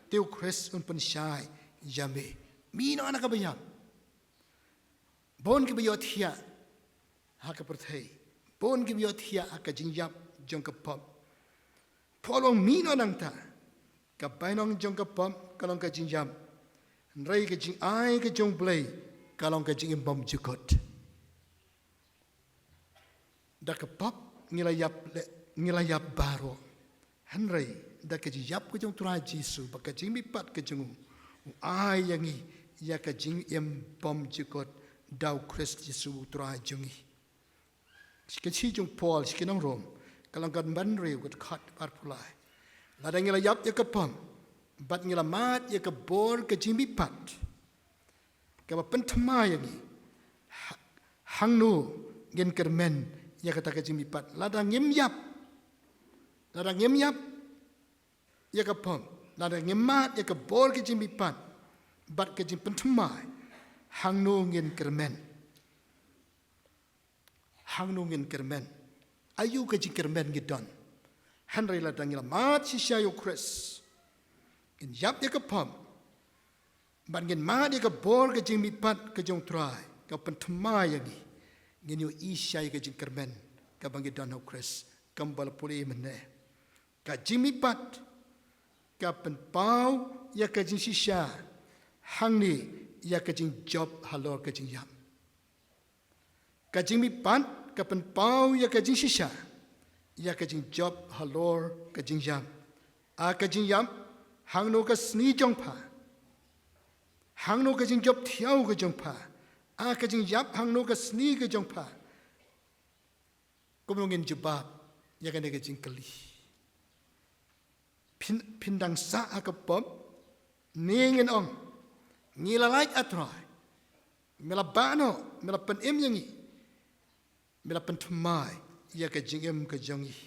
te u Khrist un pynshai ïa me. Mih noh na kaba ïap. Bun kiba ïohthiah ha ka pyrthei, bun kiba ïohthiah ha ka jingïap jong ka pop. Paul u ong mih noh nangta. Ka bainong jong ka pop ka long ka jingïap, hynrei ka jingai ka jong u Blei ka long ka jingim bymjukut. Da ka pop ngi la ïap, ngi la ïap baroh. Hynrei da ka jingïap ka jong u Trai Jisu bad ka jingmihpat ka jong u, u ai ïa ngi ïa ka jingim bymjukut da u Khrist Jisu u Trai jong ngi. Ka shithi jong u Paul sha ki nong Rom, ka lynnong kaba hynriew, ka dkhot arphew lai. Lada ngi la ïap ïa ka pop bad ngi la mad ïa ka bor ka jingmihpat kaba pynthymmai ïa ngi, ha, hangno ngin kyrmen ïa kata ka jingmihpat? Lada ngim ïap, lada ngim ïap ïa ka pop, Lada ngim mad ïa ka bor ka jingmihpat bad ka jingpynthymmai, hangno ngin kyrmen? Hangno ngin kyrmen? Aïu ka jingkyrmen ngi don? Hynrei lada ngi la mad shisha ïa u Khrist, ngin ïap ïa ka pop, bad ngin mad ïa ka bor ka jingmihpat ka jong u Trai, ka pynthymmai ïa ngi, ngin ïohi shisha ïa ka jingkyrmen kaba ngi don ha u Khrist, kumba la pule mynne. Ka jingmihpat ka pynpaw ïa ka jingshisha hangne ïa ka jingjop halor ka jingïap. Ka jingmihpat ka pynpaw ïa ka jingshisha ïa ka jingjop halor ka jingïap. A ka jingïap, hangno ka sni jong pha? Hangno ka jingjop thiaw ka jong pha? A ka jingïap, hangno ka sni ka jong pha? Kumno ngin jubab ïa kane ka jingkylli? Phin, phin dang sah ha ka pop, ne ngin ong, ngi la lait, A Trai, me la bah noh, me la pynim ïa ngi, me la pynthymmai ïa ka jingim ka jong ngi.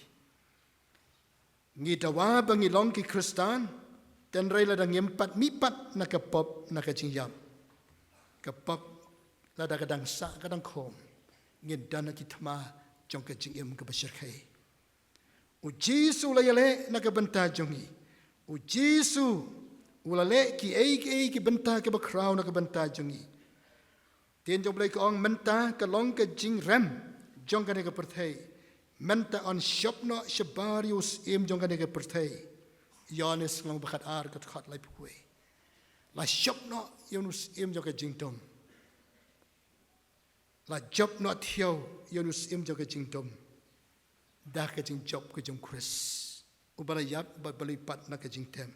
Ngi dawa ba ngi long ki Khristan, hynrei lada ngim pat mihpat na ka pop, na ka jingïap, ka pop lada ka dang sah, ka dang khum, ngin don ha ki thma jong ka jingim kaba shyrkhei. U Jisu u la ïaleh na ka bynta jong ngi. U Jisu u la leh kiei kiei ki bynta kiba khraw na ka bynta jong ngi. Ktien jong U Blei ka ong, mynta ka long ka jingrem jong kane ka pyrthei. Mynta yn shop noh shabar ïa u syiem jong kane ka pyrthei. Ïoannis lynnong ba khatar, ka dkhot laiphew wei. La shop noh ïa u syiem jong ka jingdum. La jop noh thiaw ïa u syiem jong ka jingdum da ka jingjop ka jong u Khrist, uba la ïap bad ba la ïohi pat na ka jingtem.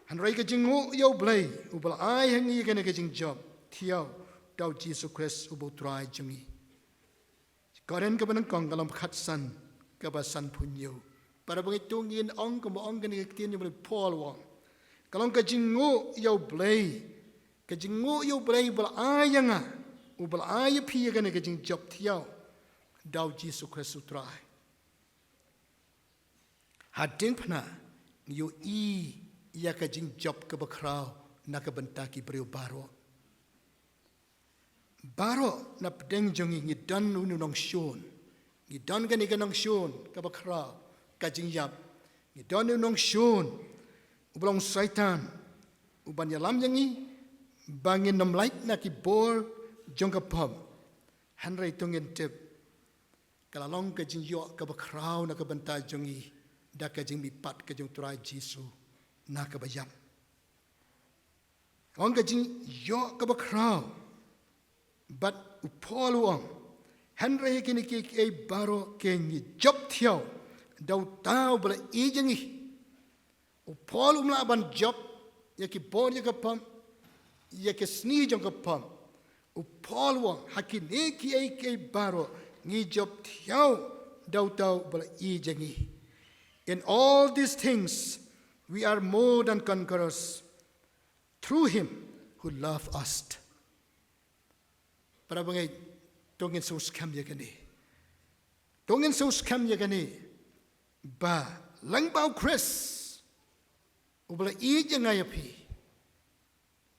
Hynrei ka jingnguh ïa U Blei uba la ai ha ngi kane ka jingjop thiaw da u Jisu Khrist uba u Trai jong ngi. Korinth kaba nyngkong ka lynnong ba khatsan, kaba sanphew hynñiew. Para bangeit, to ngin ong kumba ong kane ka ktien jong u Blei, Paul u ong, ka long ka jingnguh ïa U Blei. Ka jingnguh ïa U Blei uba la ai ïa nga, uba la ai ïa phi ïa kane ka jingjop thiaw da u Jisu Khrist u Trai. Ha diengphna ngi ïohi ïa ka jingjop kaba khraw na ka bynta ki briew baroh. Baroh na pdeng jong ngi ngi don une u nongshun. Ngi don kane ka nongshun kaba khraw, ka jingïap. Ngi don une u nongshun uba long Soitan, uban ïalam ïa ngi ba ngin ym lait na ki bor jong ka pop. Hynrei to ngin tip, ka la long ka jingïoh kaba khraw na ka bynta jong ngi da ka jingmihpat ka jong u Trai Jisu na kaba ïap. Ong ka jingïoh kaba khraw. Bad u Paul u ong, hynrei ha kine kiei kiei baroh ki ngi jop thiaw da uta uba la ïeit ïa ngi. U Paul um lah ban jop ïa ki bor ïa ka pop, ïa ki sni jong ka pop. U Paul u ong, ha kine kiei kiei baroh ngi jop thiaw da uta uba la ïeit ïa ngi. In all these things we are more than conquerors through him who loved us. Para bangeit, to ngin sngewskhem ïa kane. To ngin sngewskhem ïa kane. Ba lyngba u Khrist, uba la ïeit ïa nga ïa phi,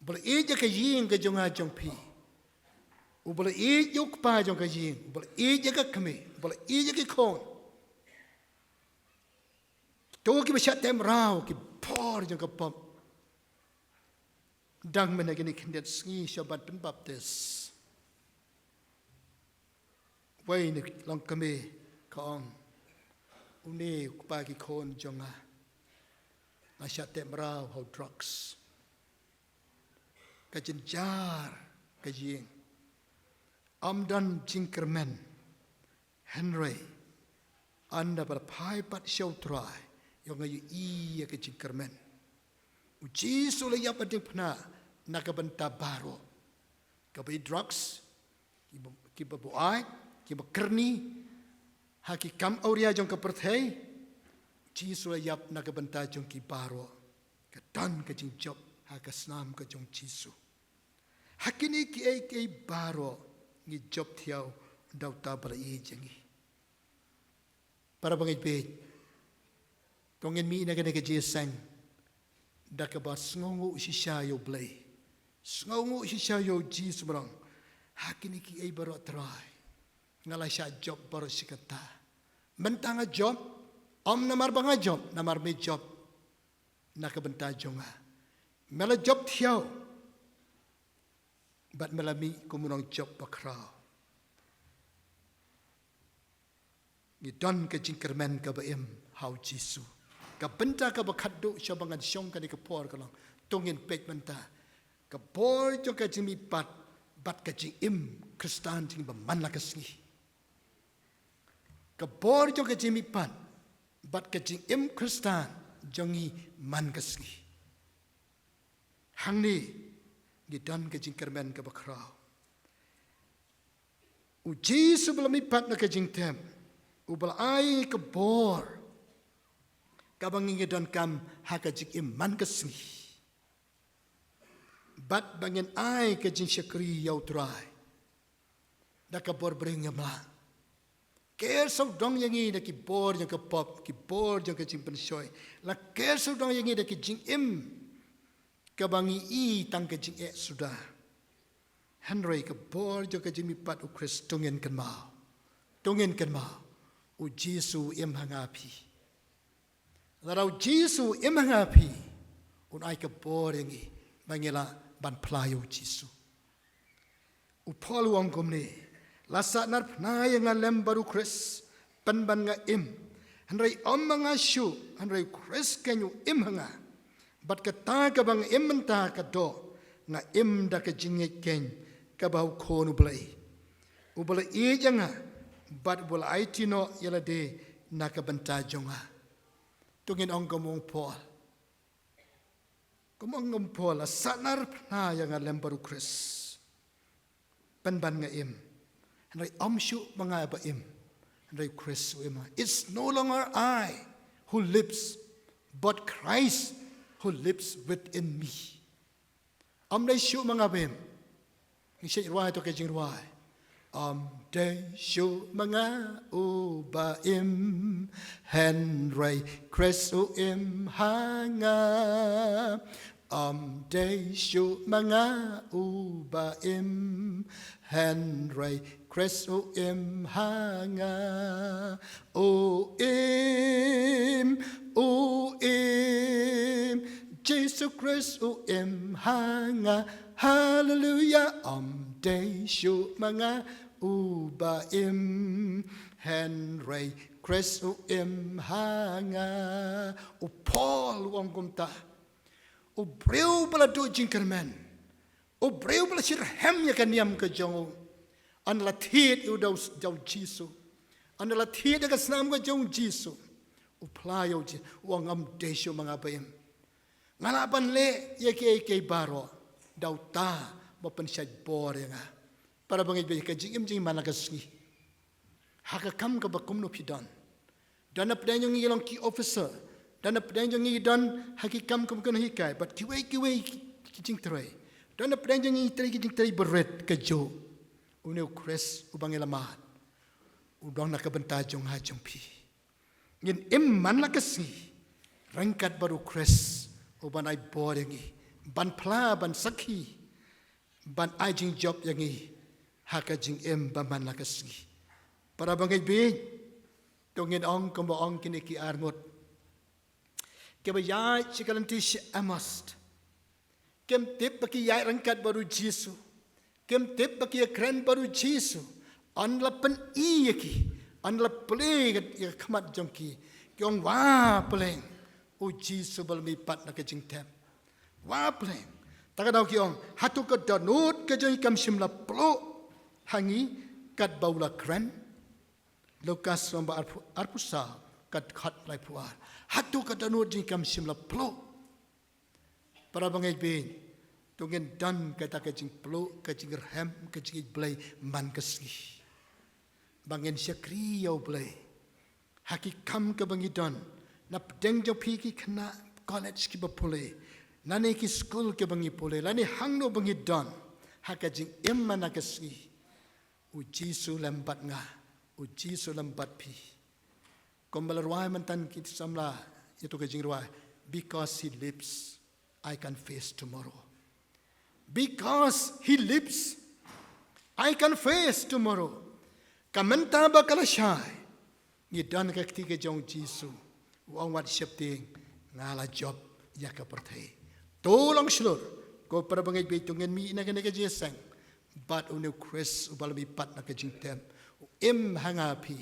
uba la ïeit ïa ka ïing ka jong nga jong phi, uba la ïeit ïa u kpa jong ka ïing, uba la ïeit ïa ka kmie, uba la ïeit ïa ki khun. To kiba shah teh mraw ki bor jong ka pop. Dang mynne kine khyndiat sngi sha ban pynbaptis, wei na ki longkmie ka ong, une u kpa ki khun jong nga, nga shah teh mraw ha u drugs. Ka jynjar ka ïing. Ym don jingkyrmen. Hynrei ynda ba la phai pat sha u Trai, ïoh nga ïohi ïa ka jingkyrmen. U Jisu u la ïap ha diengphna na ka bynta baroh. Kiba ïeit drugs, kiba, kiba buaid, kiba kyrni ha ki kam awria jong ka pyrthei. U Jisu u la ïap na ka bynta jong ki baroh. Ka don ka jingjop ha ka snam ka jong u Jisu. Ha kine kiei kiei baroh ngi jop thiaw da uta uba la ïeit ïa ngi. Para bangeit, bad to ngin mih na kane ka jingïaseng Da kaba sngewnguh shisha ïa U Blei. Sngewnguh shisha ïa U Jisu, ba ong, ha kine kiei baroh Trai, nga la shah jop baroh shi katta. Mynta nga jop, ym namar ba nga jop, namar me jop na ka bynta jong nga. Me la jop thiaw, bad me la mih kum u nongjop bakhraw. Ngi don ka jingkyrmen kaba im ha U Jisu. Ka bynta kaba khatduh sha ba ngan shong kane ka por ka long, to ngin peit mynta ka bor jong ka jingmihpat bad ka jingim Khristan jong ngi ba man la ka sngi. Ka bor jong ka jingmihpat bad ka jingim Khristan jong ngi man ka sngi. Hangne ngi don ka jingkyrmen kaba khraw. U Jisu ba la mihpat na ka jingtep, uba la ai ka bor kaba ngi ngi donkam ha ka jingim man ka sngi. Bad ba ngin ai ka jingshakri ïa U Trai da ka bor briew ïa ma. Ker sawdong ïa ngi da ki bor jong ka pop, ki bor jong ka jingpynshoi. La ker sawdong ïa ngi da ki jingim kaba ngi i tang ka jingeh suda. Hynrei ka bor jong ka jingmihpat U Khrist, to ngin kynmaw. To ngin kynmaw, U Jisu u im ha nga phi. Lada U Jisu u im ha nga phi, un ai ka bor ïa ngi ba ngi lah ban phla ïa U Jisu. U Paul u ong kumne, la sahnarphna ïa nga lem bad U Khrist, pynban nga im. Hynrei ym ma nga shuh, hynrei U Khrist keiñ u im ha nga. Bad kata kaba nga im mynta ka doh, nga im da ka jingngeit keiñ kaba ha U Khun U Blei, uba la ïeit ïa nga bad uba la aiti noh ïa lade na ka bynta jong nga. To ngin ong kum u ong Paul. Kum u ong kum u ong Paul, la sahnarphna ïa nga lem bad U Khrist, pynban nga im. Hynrei ym shuh ma nga ba im, hynrei U Khrist u im ha nga. It's no longer I who lives, but Christ who lives within me. Ym dei shuh ma nga ba im. Ngi shait rwai to ka jingrwai. Ym dei shuh ma nga uba im, hynrei Khrist u im ha nga. Ym dei shuh ma nga uba im, hynrei Khrist u im ha nga. U im, u im, Jisu Khrist u im ha nga. Haleluia. Ym dei shuh ma nga uba im, hynrei Khrist u im ha nga. U Paul u ong kumta. U briew ba la duh jingkyrmen, u briew ba la shitrhem ïa ka niam ka jong u, ynda la thied ïa u da u Jisu, ynda la thied ïa ka snam ka jong u Jisu, u phla ïa u Jisu, u ong ym dei shuh ma nga ba im. Nga lah ban leh ïa kiei kiei baroh da uta ba pynshait bor ïa nga. Para bangeit, ba ïa ka jingim jingman la ka sngi, ha ka kam kaba kumno phi don. Don na pdeng jong ngi long ki officer, don na pdeng jong ngi don ha ki kam kaba kynhikai bad kiwei kiwei ki, ki jingtrei. Don na pdeng jong ngi trei ki jingtrei barit kajuh. Une U Khrist uba ngi la mad u don na ka bynta jong nga jong phi. Ngin im man la ka sngi ryngkat bad U Khrist uban ai bor ïa ngi ban phla, ban sakhi, ban ai jingjop ïa ngi ha ka jingim ba man la ka sngi. Para bangeit, ba to ngin ong kumba ong kine ki arngut kiba ïaid sha ka lynti sha Emmaus. Kim tip ba ki ïaid ryngkat bad U Jisu. Kim tip ba ki ïakren bad U Jisu. Ynda la pyni ïa ki, ynda la plie ïa ka khmat jong ki, ki ong, wa pleng, U Jisu ba la mihpat na ka jingtep. Wa pleng. Ta ka daw ki ong, hato ka dohnud ka jong ngi kam shym la pluh ha ngi katba u la kren? Lukas lyngba arphew, arphew saw, ka dkhot laiphew ar. Hato ka dohnud jong ngi kam shym la pluh? Para bangeit, ba to ngin don kata ka jingpluh, ka jingrhem, ka jingïeit Blei man ka sngi. Ba ngin shakri ïa U Blei ha ki kam kaba ngi don. Na pdeng jong phi ki khynnah college kiba pule, lane ki skul kiba ngi pule, lane hangno ba ngi don, ha ka jingim man la ka sngi, U Jisu lem bad nga, U Jisu lem bad phi. Kumba la rwai mynta ki samla ïa to ka jingrwai, because He lives. I can face tomorrow. Because he lives, I can face tomorrow. Ka mynta ba ka la shai, ngi don ha ka kti ka jong u Jisu. U ong wat sheptieng, nga la jop ïa ka pyrthei. To long shlur, ko para bangeit, ba to ngin mih na kane ka jingïaseng bad une u Khrist uba la mihpat na ka jingtep, u im ha nga phi.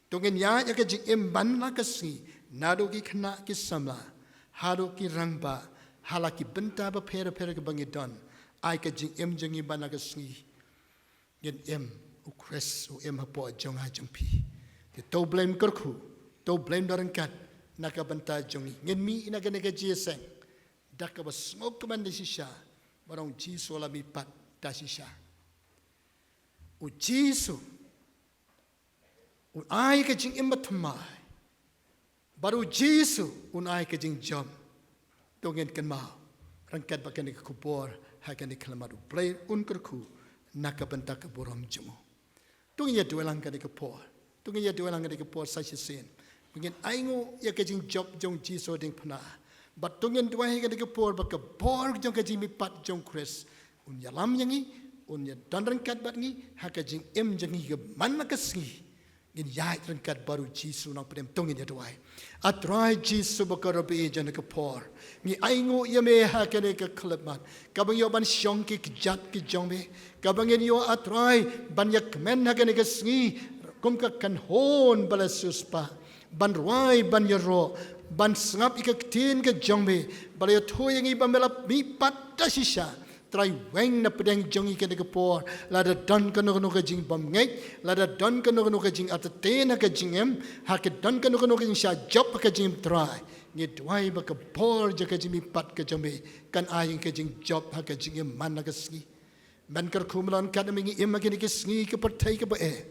To ngin ïaid ïa ka jingim man la ka sngi, naduh ki khynnah ki samla haduh ki rangbah, ha la ki bynta bapher bapher kiba ngi don. Ai ka jingim jong ngi man la ka sngi ngin im, u Khrist u im hapoh jong nga jong phi. Te to Blei un kyrkhu, to Blei un don ryngkat na ka bynta jong ngi. Ngin mih na kane ka jingïaseng da kaba sngewkmen da shisha, ba u Jisu u la mihpat da shisha. U Jisu un ai ka jingim bathymmai, bad u Jisu un ai ka jingjop. To ngin kynmaw ryngkat bad kane ka khubor ha kane ka khyllipmat. U Blei un kyrkhu na ka bynta ka burom jong u. To ngin ïa duwai lang kane ka por. To ngin ïa duwai lang kane ka por sa shisien, ba ngin ainguh ïa ka jingjop jong u Jisu ha diengphna. Bad to ngin duwai ha kane ka por ba ka bor jong ka jingmihpat jong u Khrist un ïalam ïa ngi, un ïa don ryngkat bad ngi ha ka jingim jong ngi ka man la ka sngi. Ngin ïaid ryngkat bad u Jisu, nang pdem. To ngin ïa duwai. A Trai Jisu ba kyrpang, ha kane ka por ngi ainguh ïa me ha kane ka khyllipmat, kaba ngi ïoh ban shong ki kjat ki jong me, kaba ngin ïoh, a Trai, ban ïa kmen ha kane ka sngi kum ka kynhun ba la siewspah ban rwai, ban ïaroh, ban sngap ïa ka ktien ka jong me, ba la ïathuh ïa ngi ba me la mihpat da shisha. Trai, weng na pdeng jong ngi ha kane ka por, lada don kano kano ka jingbymngeit, lada don kano kano ka jingartatien ha ka jingim, ha ka don kano kano ka jingshah jop ha ka jingim, Trai, ngi duwai ba ka bor jong ka jingmihpat ka jong me kan ai ka jingjop ha ka jingim man la ka sngi. Men kyrkhu, me la ong katne me, ngi im ha kane ka sngi ka pyrthei kaba eh,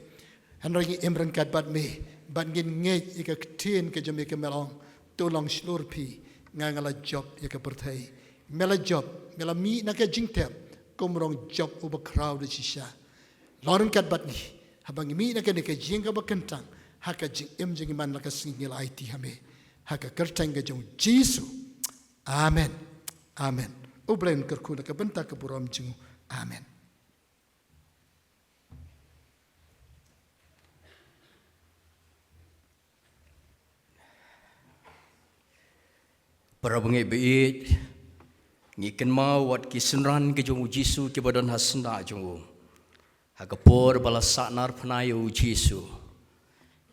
hynrei ngi im ryngkat bad me, bad ngin ngeit ïa ka ktien ka jong me kaba la ong, to long shlur phi, nga nga la jop ïa ka pyrthei. Me la jop, me la mih na ka jingtep kum u nongjop uba khraw da shisha. Long ryngkat bad ngi haba ngi mih na kane ka jingim kaba kyntang, ha ka jingim jong ngi man la ka sngi, ngi la aiti ha me ha ka kyrteng ka jong u Jisu. Amen. Amen. U Blei un kyrkhu na ka bynta ka burom jong u. Amen. Para bangeit ba ïeit, ngi kynmaw wat ki synran ki jong u Jisu kiba don ha syndah jong u. Ha ka por ba la sahnarphna ïa u Jisu,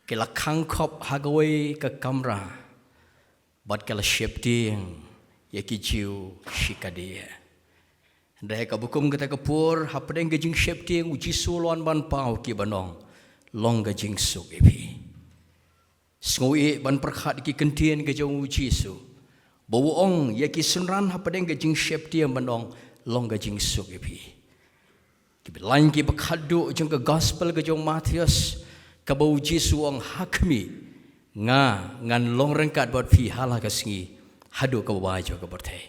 ki la khang khop ha kawei ka kamra, bad ki la sheptieng ïa ki Jiw shikatdei. Hynrei ha kaba kum kata ka por, hapdeng ka jingsheptieng, u Jisu u la wan ban paw, kiba ong, long ka jingsuk ïa phi. Sngew ïa, ban pyrkhat ki ktien ka jong u Jisu, ba u ong ïa ki synran hapdeng ka jingsheptieng ban ong, long ka jingsuk ïa phi. Kiba lain kiba khatduh jong ka gospel ka jong u Mathaios, kaba u Jisu u ong, ha khmih, nga ngan long ryngkat bad phi ha la ka sngi, haduh kaba wai jong ka pyrthei.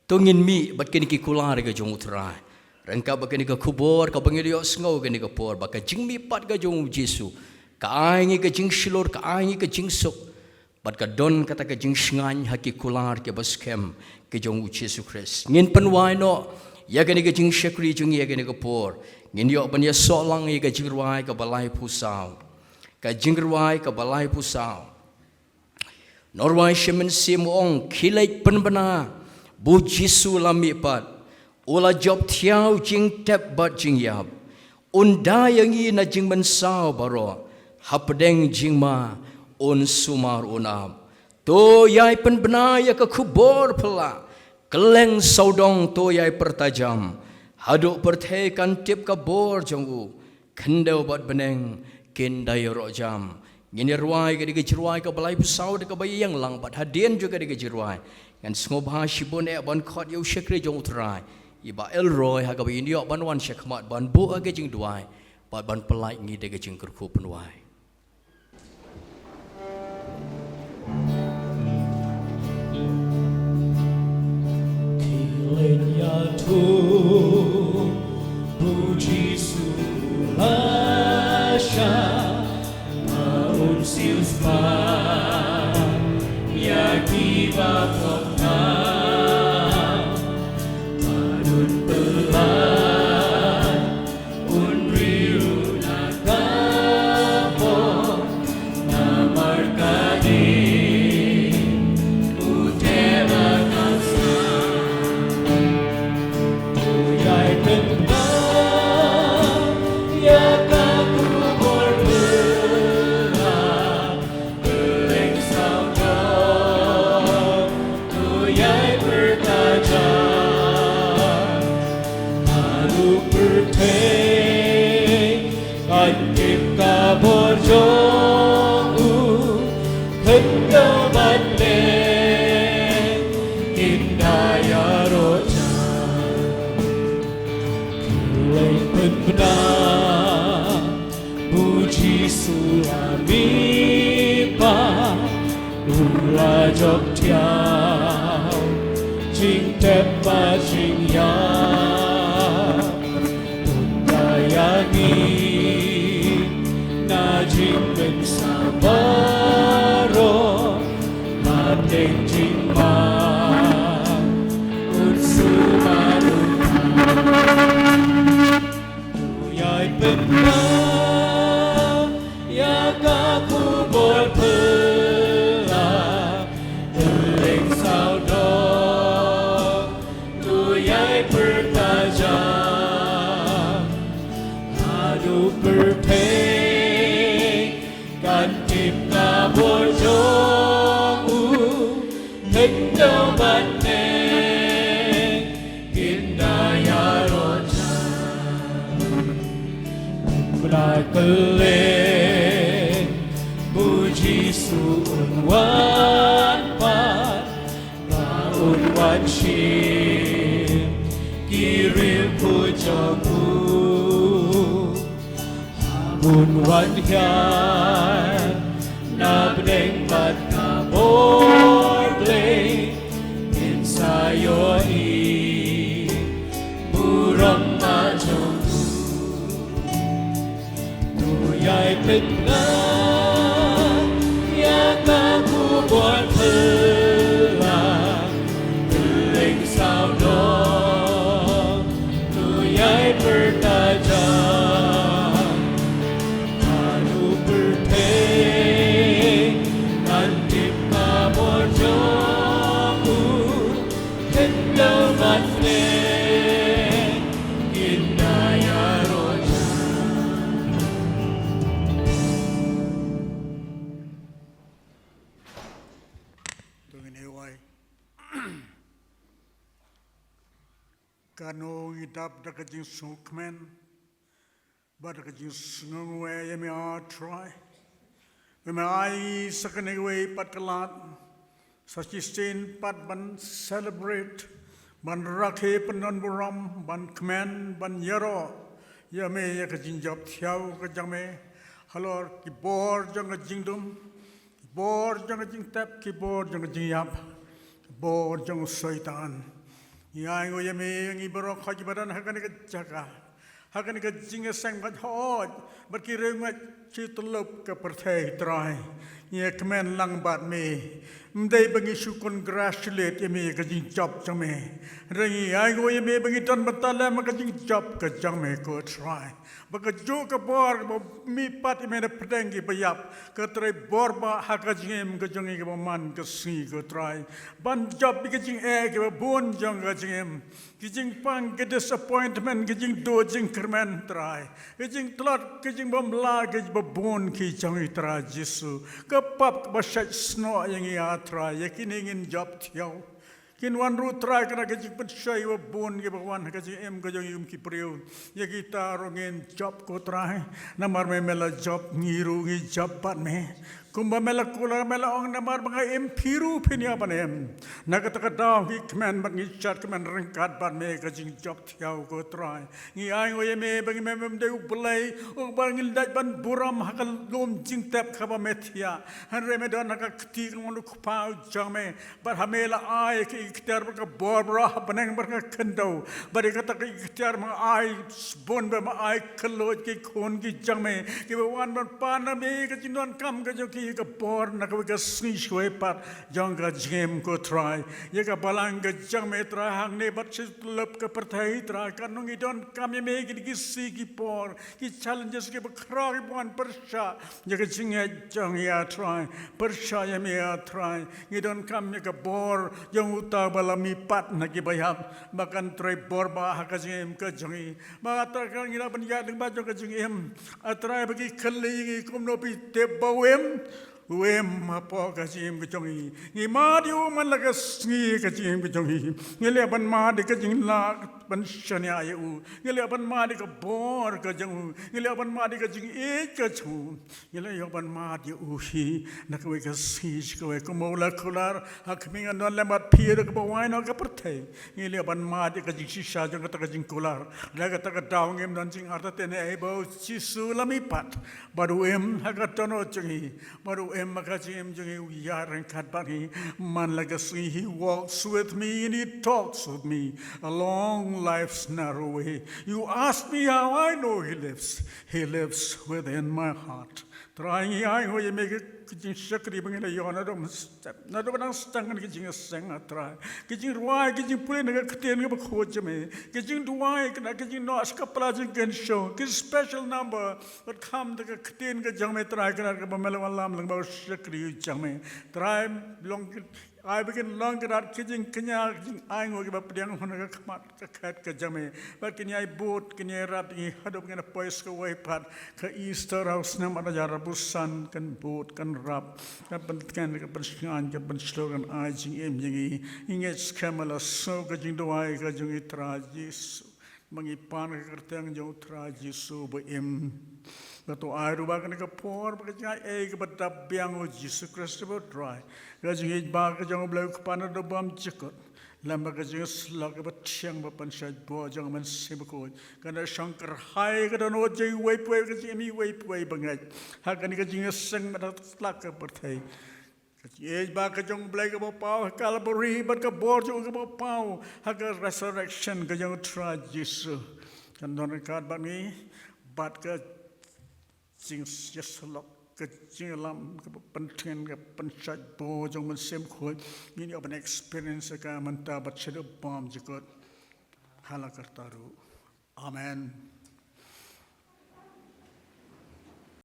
To ngin mih bad kine ki kular ka jong u Trai, ryngkat bad kane ka khubor kaba ngi la ïohsngew kane ka por, ba ka jingmihpat ka jong u Jisu ka ai ngi ka jingshlur, ka ai ngi ka jingsuk, bad ka don kata ka jingshngaiñ ha ki kular kiba skhem ki jong u Jisu Khrist. Ngin pynwai noh ïa kane ka jingshakri jong ngi ha kane ka por. Ngin ïoh ban ïasoh lang ïa ka jingrwai kaba laiphew saw. Ka jingrwai kaba laiphew saw. Nongrwai Shyem Mynsiem u ong, khie leit pynbna ba u Jisu u la mihpat, u la jop thiaw jingtep bad jingïap. Un da ïa ngi na jingmynsaw baroh, hapdeng jingma un sumar un ap. To ïai pynbna ïa ka khubor phylla, kylleng sawdong to ïai pyrta jam, haduh pyrthei kan tip ka bor jong u, khyndew bad bneng kin da ïaroh jam. Ngin ïa rwai ïa kane ka jingrwai kaba laiphew saw da kaba ïeng lang, bad hadien jong kane ka jingrwai, ngan sngewbha shibun eh ban khot ïa u shakri jong u Trai, i Bah Elroy, ha kaba in ïoh ban wan shakhmat ban buh ïa ka jingduwai, bad ban pyllait ngi da ka jingkyrkhu pynwai. Khie leit ïathuh ba u Jisu u la shah, ma un siewspah ïa kiba khopnam. Ka bor jong u khyndew ban leh, kin da ïaroh jan. Khie leit pynbna ba u Jisu la mih pat, u la jop thiaw jingtep bad jingïap. Pynda ïa ngi na jingpynsawa baroh, hapdeng jingma un sumar un. To ïai pynbna ïa ka khubor phylla, kylleng sawdong. To ïai pyrta jan haduh pyrthei, kan tip ka bor jong u khyndew ban leh, kin da ïaroh jan. Pynbna kylleng ba u Jisu un wan pat, ba un wan shim ki riewkhuid jong u. Bun wan hiar na pdeng bad ka bor Blei, ngin sa ïohi burom ma jong u. To ïai pynbna ïa ka khubor phylla, kylleng sawdong. To ïai pyrta jan haduh pyrthei, kan tip ka bor jong u khyndew ban leh, kin da ïaroh jan. To ngin ïa wai. Kano ngi dap da ka jingsngewkmen bad da ka jingsngewbha ïa me, A Trai. Ba me ai sa kane kawei pat ka lad, sa shisien pat ban celebrate, ban rakhe pyndonburom, ban kmen, ban ïaroh ïa me ïa ka jingjop thiaw ka jong me halor ki bor jong ka jingdum, ki bor jong ka jingtep, ki bor jong ka jingïap, ki bor jong u Soitan. Ngi ainguh ïa me, ngi baroh kiba don ha kane ka jaka, ha kane ka jingïaseng bad hooid bad ki riewngeit shi tyllup ka pyrthei, Trai. Ngi ïa kmen lang bad me. Ym dei ba ngi shu congratulate ïa me ïa ka jingjop jong me, hynrei ngi ainguh ïa me ba ngi don bynta lem ha ka jingjop ka jong me, ko Trai. Ba kajuh ka bor kaba mih pat ïa me na pdeng kiba ïap, ka trei bor bah ha ka jingim ka jong ngi kaba man ka sngi, ko Trai. Ban jop ïa ka jingeh kaba bun jong ka jingim, ki jingpang, ki disappointment, ki jingduh jingkyrmen, Trai, ki jingtlot, ki jingbymlah, kiba bun ki jong ngi, Trai Jisu. Ka pap kaba shait snoh ïa ngi, A Trai, ïa kine ngin jop thiaw. Kin wan ruh, Trai, ka da ka jingpynshoi kaba bun kaba wan ha ka jingim ka jong ngi kum ki briew. Ïa kita ruh ngin jop, ko Trai. Namar me, me la jop, ngi ruh ngi jop bad me. Kumba me la kular, me la ong, namar ba nga im, phi ruh phin ïa ban im. Na kata ka daw ngi kmen bad ngi shad kmen ryngkat bad me ha ka jingjop thiaw, ko Trai. Ngi ainguh ïa me ba ngi, me, mem dei U Blei uba ngin leit ban burom ha ka lum jingtep kaba me thiah, hynrei me don ha ka kti ka jong U Kpa jong me. Bad ha me la ai ka iktiar bad ka bor baroh ha bneng bad ha ka khyndew. Bad ïa kata ka iktiar me ai sbun, ba me ai kylluid ki khun ki jong me kiba wan ban pan na me ka jingdonkam ka jong ki, ka bor na kawei ka sngi shuwa pat jong ka jingim, ko Trai. Ïa ka balang ka jong me, Trai, hangne bad shi tyllup ka pyrthei, Trai, katno ngi donkam ïa me kine ki sngi ki por, ki challenges kiba khraw kiba wan pyrshah ïa ka jingngeit jong ngi, A Trai. Pyrshah ïa me, A Trai. Ngi donkam ïa ka bor jong uta uba la mih pat na kiba ïap, ba kan trei bor bah ha ka jingim ka jong ngi. Ba, A Trai, ngi lah ban ïaid lyngba jong ka jingim, A Trai, ba ki kylli ïa ngi kumno phi tip ba u im. U im hapoh ka jingim ka jong ngi. Ngi mad ïa u man la ka sngi ka jingim ka jong ngi. Ngi leh ban mad ïa ka jinglah ban shaniah ïa u. Ngi leh ban mad ïa ka bor ka jong u. Ngi leh ban mad ïa ka jingïeit ka jong u. Ngi leh ïa ban mad ïa u hi na kawei ka sngi sha kawei, kumba u la kular ha khmih, ngan don lem bad phi da kaba wai noh ka pyrthei. Ngi leh ban mad ïa ka jingshisha jong kata ka jingkular. Da kata ka daw ngim don jingartatien ei ba u Jisu la mihpat. Bad u im ha ka dohnud jong ngi. Bad u im ha ka jingim jong ngi, u ïaid ryngkat bad ngi man la ka sngi. He walks with me and he talks with me along life's narrow way. You ask me how I know he lives. He lives within my heart. Trai, ngi ainguh ïa me ka jingshakri ba ngi la ïoh naduh mynstep, naduh ba dang sdang ka jingïaseng, ah Trai. Ka jingrwai, ka jingpule na ka ktien kaba khuid jong me, ka jingduwai, ka jingnoh sha ka pla jingkynshew, ka special number bad kham da ka ktien ka jong me, Trai, kane kaba me la wallam lyngba u shakri jong me, Trai. Long ai ba kin long ka rat ka jingkñia, ka jingainguh kaba pdiang ha ka khmat ka khet ka jong me. Bad kin ïai bud, kin ïai rap ïa ngi haduh ba ngin poi sha kawei pat ka Easter ha u snem ar hajar arphew san, kan bud, kan rap, kan pyntngen, kan pynshngaiñ, kan pynshlur, kan ai jingim ïa ngi. Ngi ngeit skhem ba la sngew ka jingduwai ka jong ngi, Trai Jisu. Ma ngi pan ka kyrteng jong u Trai Jisu ba im. Ba to ai ruh ba kane ka por ba ka jingai ei kaba dap biang, u Jisu Khrist ba u Trai. Ka jingïeit ba ka jong u Blei u Kpa naduh bymjukut, lem bad ka jingïasyllok kaba thiang ba pynshait bor jong u Mynsiem Bakhuid, kan da shong kyrhai ha ka dohnud jong iwei pa iwei, ka jingim iwei pa iwei ba ngeit ha kane ka jingïaseng bad ha ka tlak ka pyrthei. Ka jingïeit ba ka jong u Blei kaba paw ha Kalbari bad ka bor jong u kaba paw ha ka resurrection ka jong u Trai Jisu kan don ryngkat bad ngi, bad ka jingïasyllok, ka jingïalam kaba pyntngen, ka pynshait bor jong u Mynsiem Bakhuid, ngin ïoh ban experience ïa ka mynta bad shaduh bymjukut. Ha la karta ruh. Amen.